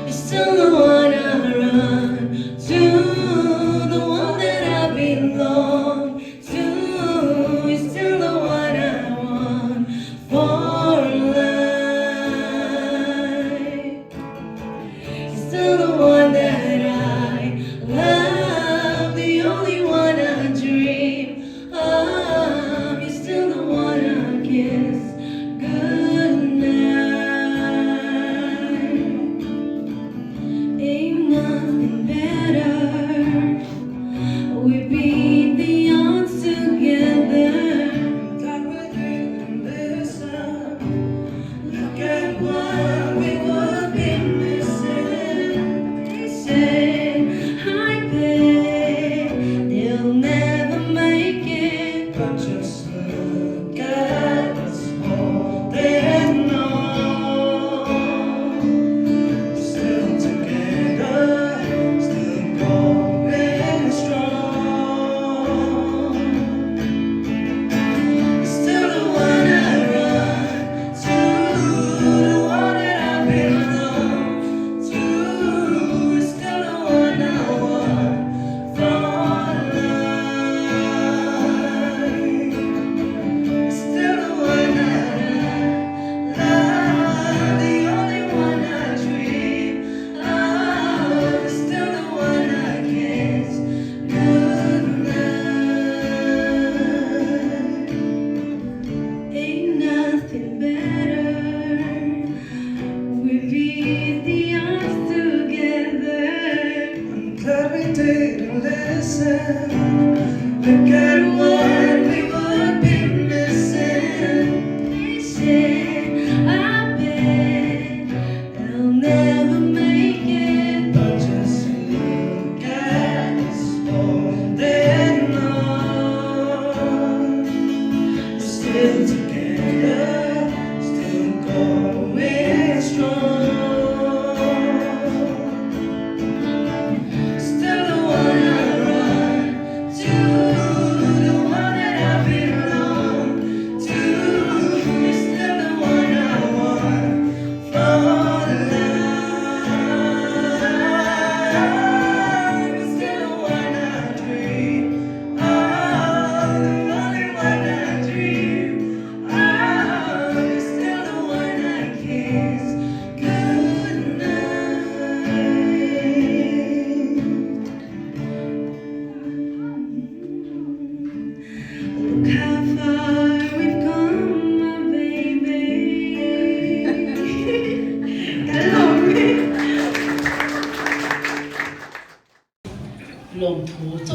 You're still the one I run to The one that I belong to You're still the one I want for life You're still the one that I love The only one I dream of You're still the one I kiss goodnight Ain't nothing better We beat the odds together Thought we didn't listen Look at what we would be missing They said, I bet they'll never make it But just look at us holding on Still together, still going strong.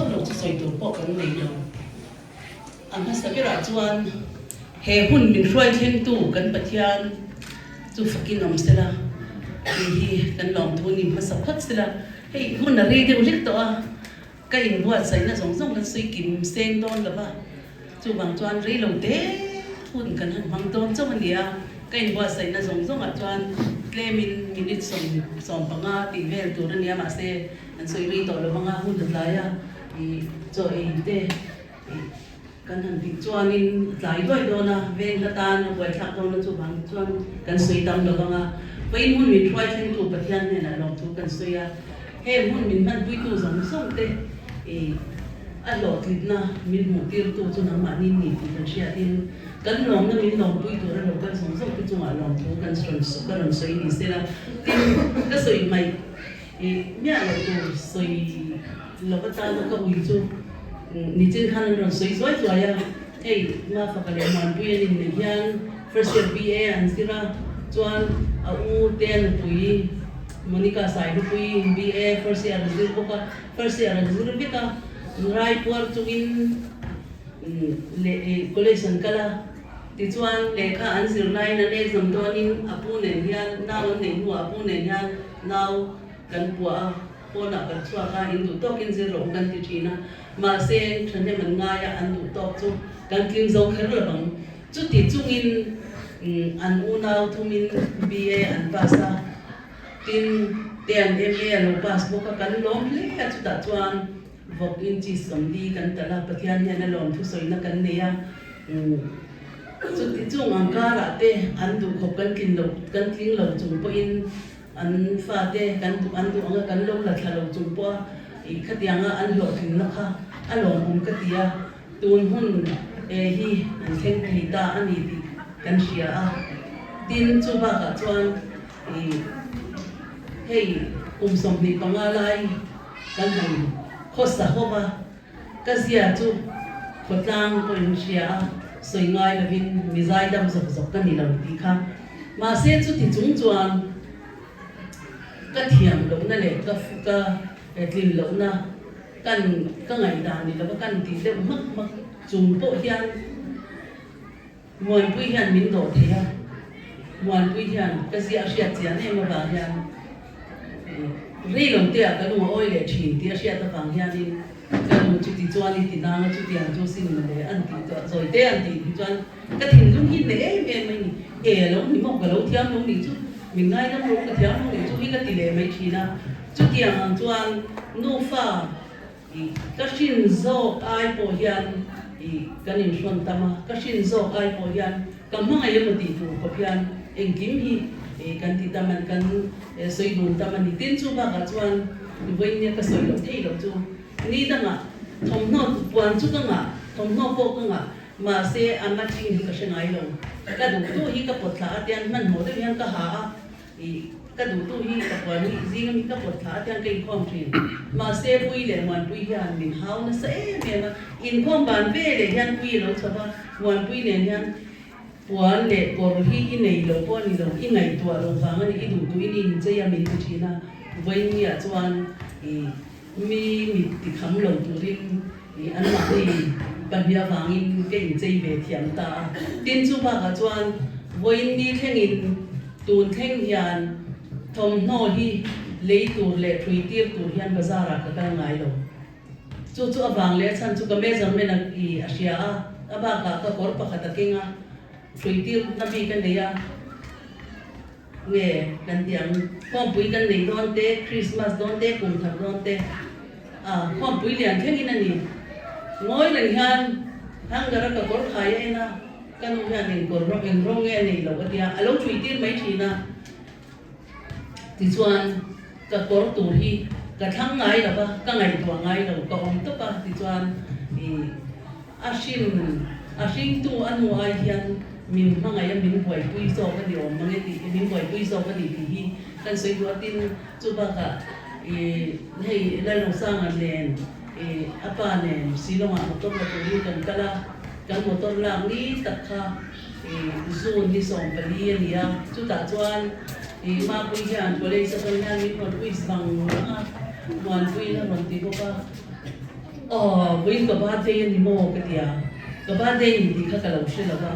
vak lo chu sawi tur pawh kan nei lo. A hmasa berah chuan he hun min hruai thlengtu kan Pathian chu fakin awm sela tih hi kan lawmthu ni hmasa phawt sela. Hei hun a rei deuh hlek tawh a, ka inbuatsaihna zawng zawng kan sawi kim seng dawn lo va, chuvang chuan rei lo te hun kan han hmang dawn chauh a ni a, ka inbuatsaihna zawng zawngah chuan tlemin minute 15 tih vel tur a ni a, mahse an sawi rei tawh lo vang a, hun a tlai a. Ih chaw ei te ih kan han tih chuanin a tlai duai dawn a, veng hla tan a buaithlak dawn a chuvang chuan kan sawi tam lo vang a, vawiin hmun min hruai thlengtu Pathian hnenah lawmthu kan sawi a, heng hmun min hmanpuitu zawng zawng te ih a hlawhtlitna min hmuhtirtu chu nangmahni ni tih kan hriatin kan lawmna min lawmpui tur a lo kal zawng zawng te chungah lawmthu kan rawn ka rawn sawi ni sela tin ka sawi hmaih ih miah loh tur sawi Lo ka tan a ka ui chu nichin khan an rawn sawi zuai zuai a, hei Mafaka leh Muanpui an inneih hian first year BA an zir a, chuan a u te a nupui Monica Sailupui BA first year an zir bawk a, first year an zir vek a, Raipuar chungin leh college an kal a, tichuan lehkha an zir laiin an exam dawnin a pu nen hian nau an neih hnuah a pu nen hian nau kan puah a. Pawnah kan chhuak a, in duh tawkin zir rawh u kan ti thin a, mahse thahnem an ngai a, an duh tawk chu kan tling zo kher lo ang. Chuti chungin an unau thumin BA an pass a, tin te an MA a lo pass bawk a, kan lawm hle a, chutah chuan vawk in cheese 40 kan talh a, Pathian hian a lawm thusawina kan nei a, chuti chung ang karah te an duhkhawp kan tlin loh kan tling lo chung pawhin An fate kan duh an duh anga kan lo la thla lo chung pawh a ih khatianga an hlawhtlinna kha a lawmawm ka ti a, tun hun e hi an thleng thei ta a ni tih kan hria a. Tin, chu bakah chuan ih hei kum 25 lai kan han khawsa ho va, ka zia chu khawtlang pawhin hria a, sawi ngai lovin mi zaidam zawk zawk ka ni lo tih kha. Mahse chuti chung chuan ka thiam lohna leh ka ka tlin lohna kan ka ngaihdan ni lova kan tih deuh hmak hmak chung pawh hian Muanpui hian min dawh thei a, Muanpui hian ka ziah a hriat chian em avang hian rei lo te ah ka lung a awi leh thin tih a hriat avang hianin ka nu chuti chuan i ti nang a chutiang chu sin mawle an tih chuan zawi te an tih hi chuan Ka thinlung hi hneh em em mai ni. E a lo ni maw? Ka lo thiam lo nih chu. Min ngaidam rawh u, ka thiam lo nih chu hi ka ti leh mai thin a. Chutiang ang chuan nufa i ka hrin zawk ai pawh hian i kan inhrawn tam a, ka hrin zawk ai pawh hian ka hmangaih emaw tih tur khawp hian engkim hi i kan ti tam a, kan sawi dun tam a ni. Tin, chu bakah chuan vawiin nia ka sawi loh theih loh chu ni dangah thawmhnaw puan chu ka ngah, thawmhnaw pawh ka ngah. Mahse, a matching hi ka hre ngai lo. Ka duhtu hi ka pawt thla a tian hmanhmawh deuh hian ka ha a, ih, ka duhtu hi ka puan hi zing ami ka pawt thla a tian ka inkhawm thin. Mahse, Pui leh Muanpui hian min hau nasa em em a, inkhawm ban ve leh hian Pui a lo chho va, Muanpui nen hian puan leh kawr hi i nei lo pawh a ni lo, i ngaihtuah lo vang a ni, i duhtu in i inchei a min ti thin a, vawiin chuan ih, mi mit tikham lo turin Ih, anmahni pahnih avangin ka inchei ve thiam ta a. Tin, chu bakah chuan vawiin ni thlengin tun thleng hian thawmhnaw hi lei tur leh hrui tir tur hian bazar-ah ka kal ngai lo. Chu chu avang leh a chhan chu ka measurement a ih a hria a, a bakah ka kawr pakhat a keng a, hrui tirna bik a nei a. Nge kan ti ang, khawmpui kan nei dawn te, Christmas dawn te, kum thar dawn te, ah khawmpui lian thlengin a ni. Ngawi reng hian hanger a ka kawr khai a en a, ka nu hian eng kawr rawng eng rawng nge a nei loh a tia, a lo thui tir mai thin a. Tichuan ka kawr tur hi ka thlang ngai lo va, ka ngaihtuah ngai lo, ka awm tawp a, tichuan ih A hrim, a hringtu a nu ai hian min hmangaih a, min buaipui zawk a ni awm mang e tih, min buaipui zawk a ni tih hi kan sawi duh a. Tin, chu bakah ih hei Lalrosanga nen ih a pa nen Shillong-ah motor la turin kan kal a, kan motor lak ni tak kha ih June ni 14 a ni a, chutah chuan ih Mapui hian college atang hian min rawn wish vang vang a, Muanpuiin a rawn ti bawk a. Aw, vawiin ka birthday a ni maw? ka ti a, ka birthday ni tih kha ka lo hre lo va.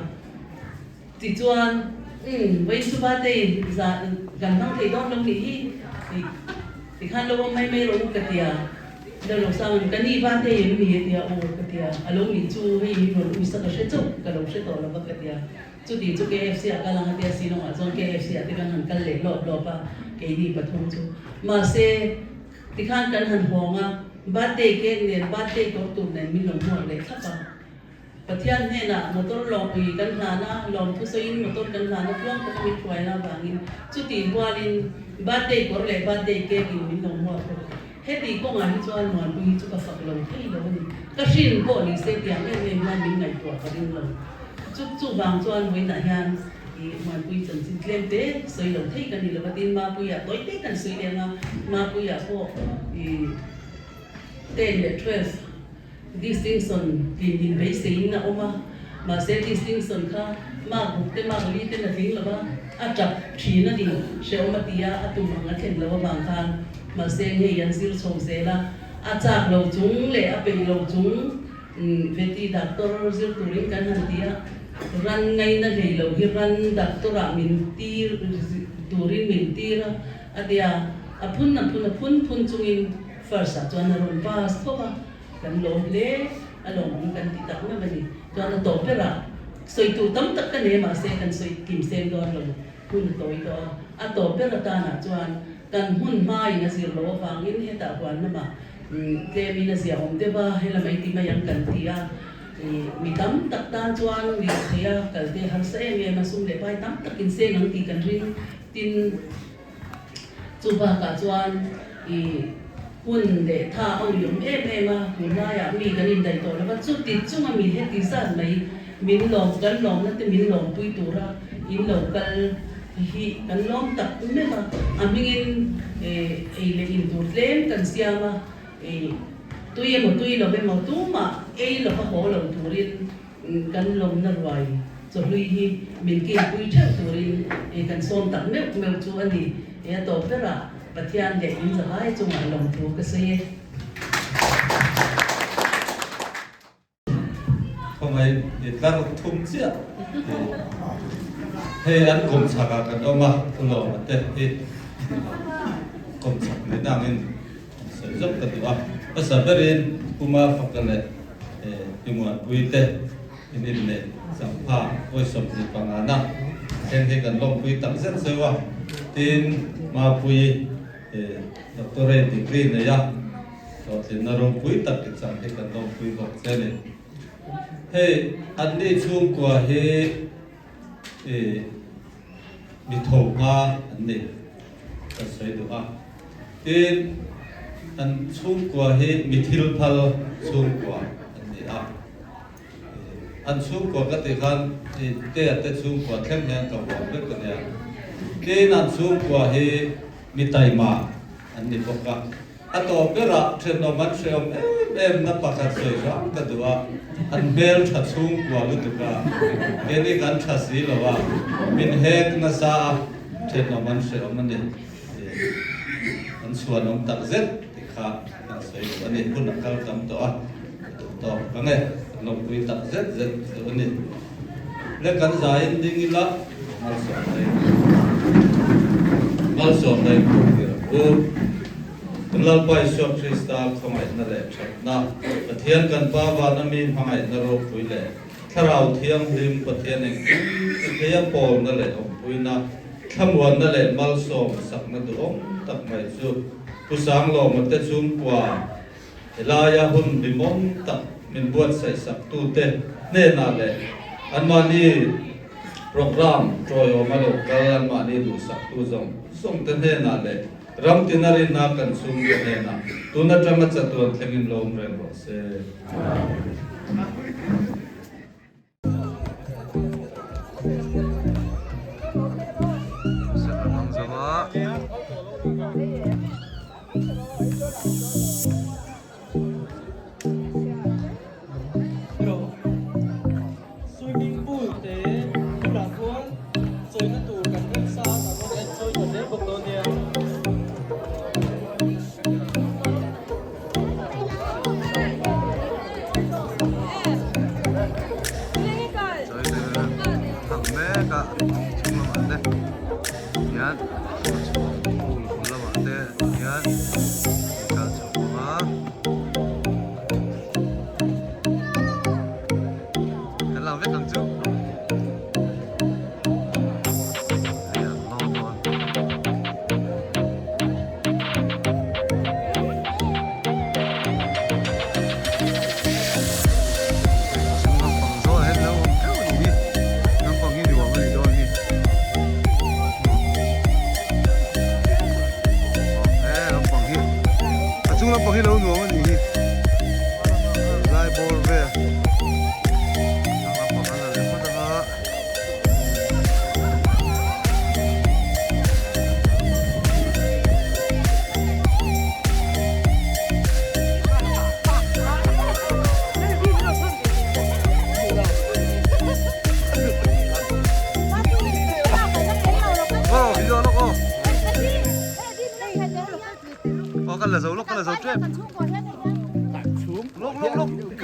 Tichuan, Umm, vawiin chu birthday zan kan hmang thei dawn lo nih hi tih tikhan lo awm mai mai rawh u ka ti a. Lalrosang, ka ni birthday em ni? a ti a, Aw ka ti a, a lo nih chu hei min rawn uisa ka hre chauh ka lo hre tawh lo va ka ti a. Chuti chu KFC ah kal ang a tia Shillong ah chuan KFC ah te kan han kal leh lawp lawp a, keini pathum chu. Mahse, tikhan kan han hawng a, birthday cake nen birthday kawr tur nen min lo hmuak leh thlap a. Pathian hnenah motor lawmpui kan hlan a, lawmthu sawiin motor kan hlan a tluang taka min hruaina avangin chuti hualin birthday kawr leh birthday cake in min lo hmuak bawk. Heti kawngah hi chuan Muanpui hi chu ka fak lo thei lo a ni. Ka hrin pawh ni se tiang em em hian min ngaihtuah ka ring lo. Chu chuvang chuan vawiinah hian i Muanpui chanchin tlem te sawi lo thei ka ni lo va tin Mapuiah tawi te kan sawi leng a, Mapuiah pawh i ten leh 12 distinction tlin in beiseiin a awm a, mahse distinction kha mark buk te mark li ten a tling lo va, a tap thin a ni, hrehawm a ti a, a tum ang a thlen loh avang khan mahse hei an zir chho zel a, a chak lo chung leh a peih lo chung veti doctor zir turin kan han ti a, ran ngaina hlei lo hi ran doctor ah min tir turin min tir a, a ti a, a phun a phun a phun phun chungin First ah chuan a rawn pass thawk a, kan lawm hle, a lawmawm kan ti tak meuh a ni. Chuan a tawp berah sawi tur tam tak ka nei a mahse kan sawi kim seng dawn lo, hun a tawi tawh a. A tawp ber atanah chuan kan hmun hmain a zir loh avangin hetah huan lamah tlemin a ziahawm deuh a, helam ei ti mai ang kan ti a. Mi tam tak tan chuan lirthei a kal te harsa em em a, sum leh pai tam takin seng ang tih kan ring. Tin. Chu bakah chuan i hun leh tha a uiawm em em a, tunlaiah mi kan indaih tawh lo va, chuti chunga mi heti zat mai min lawm, kan lawmna te min lawmpui tura in lo kal hi kan lawm tak meuh a, a hmingin ei leh in tur tlem kan siam a, tui emaw tui lo emaw tumah ei lova haw lo turin Kan lawmna ruai chawhlui hi min kilpui theuh turin kan sawm tak meuh meuh chu a ni. He a tawp berah Pathian leh in zavai chungah lawmthu ka sawi e. Khawngaih i tlar thum chiah hei an kum chhakah kan awm a, thu lawm a te hi kum chhak ni nangin sawi zawk ka duh a. Hmasa berin Puma Faka leh Pi Muanpui te in inneih changpha vawi 25 na thleng hi kan lawmpui tak zet zeuh a. Tin, Mapuii Doctorate degree nei a, hlawhtlinna ropui tak i chang hi kan lawmpui bawk che a ni. Hei, anni chhungkua hi mi tho hma an ni kan sawi duh a. Tin, an chhungkua hi mi thil phal chhungkua an ni a. An chhungkua ka tih khan Tea te chhungkua thleng hian ka huam vek a nia. Tin, an chhungkua hi mi taima an ni bawk a. A tawp berah thenawm an hrehawm em em na pakhat sawi hram ka duh a, an hmel tha chhungkua lutuk a, keini kan tha si lo a, min hek nasa a, thenawm an hrehawm a ni, an chhuanawm tak zet tih kha kan sawi duh a ni, hun a kal tam tawh a, ka duh tawk ang e, kan lawmpui tak zet zet chu a ni. Le kan zaiin ding ila, malsawm daih malsawm daih pawh tir ang u. Kan Lalpa Isua Krista khawngaihna leh thatna, Pathian kan Pa vana mi hmangaihna ropui leh Thlarau Thianghlim Pathian engkim ti theia pawlna leh awmpuina, thlamuanna leh malsawm sakna duhawm tak mai chu Pu Sanglawma te chhungkua Helaia hun limawm tak min buatsaih saktute hnenah leh anmahni programme tawiawma lo kal anmahni duhsaktu zawng zawngte hnenah leh ram tina rinna kan chhungte hnenah tun atanga chatuan thlengin lo awm reng rawh se. Swimming pool te bulah chuan chawina tur kan rem sa a kan rawn en chawi ta zel bawk dawn nia.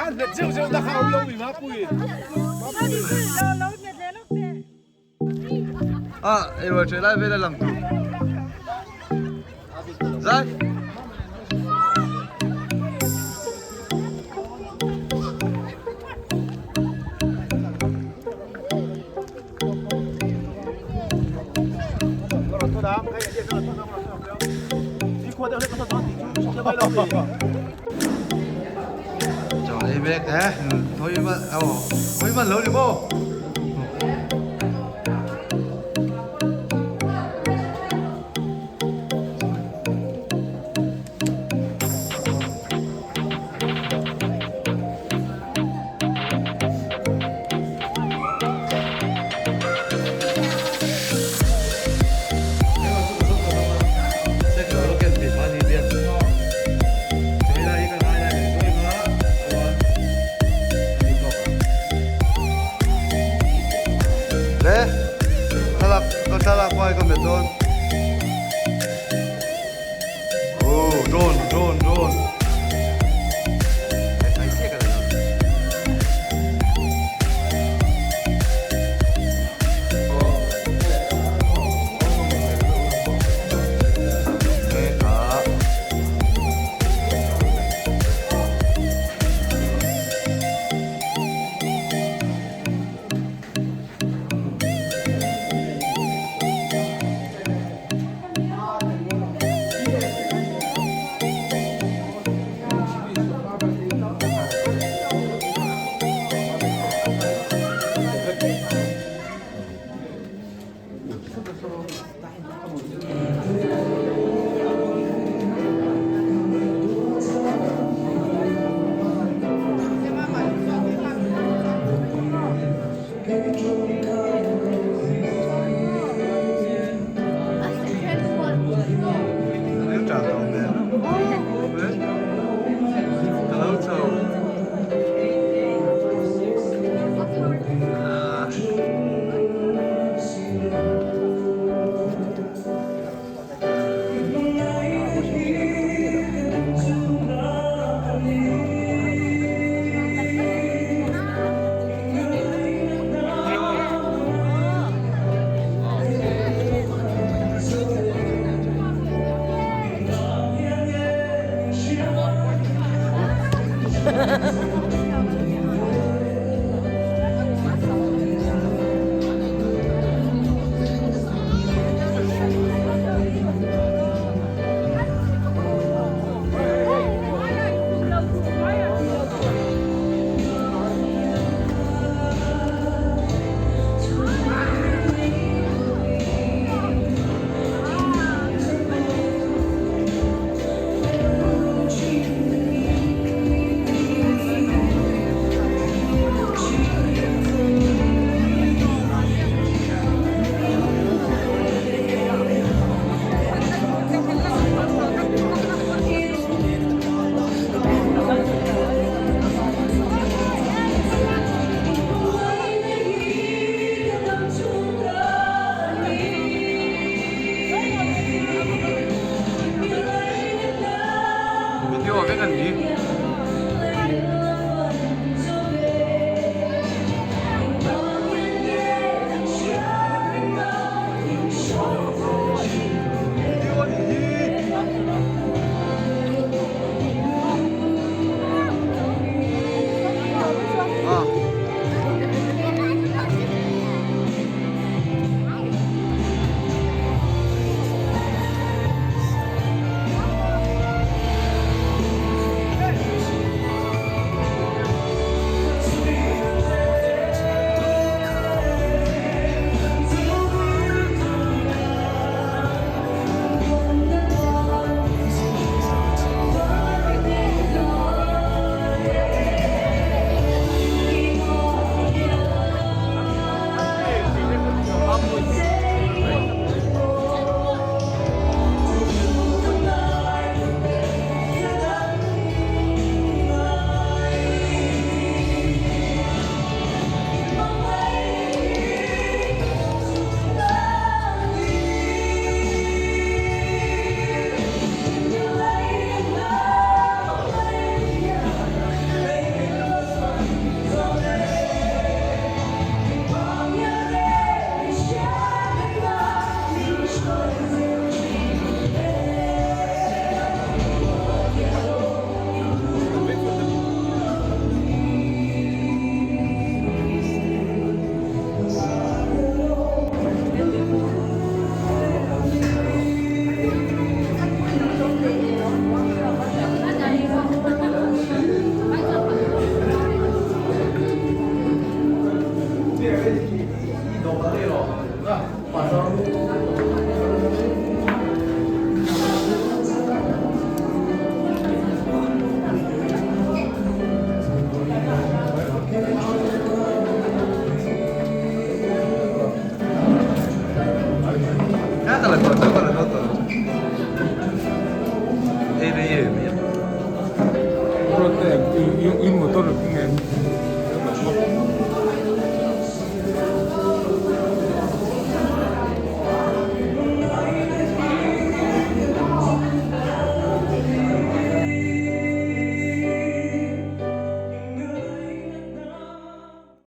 Khan hmet zeuh zeuh na kha awm lo mi Mapui. Ah, ei rual ṭeh lai vel a lang tur. Zai. Trời biết thế, thôi mà, thôi mà lớn đi cô. Le, thlalak ka thlalak pawh ka hmet dawn. Oh, drone, drone, drone.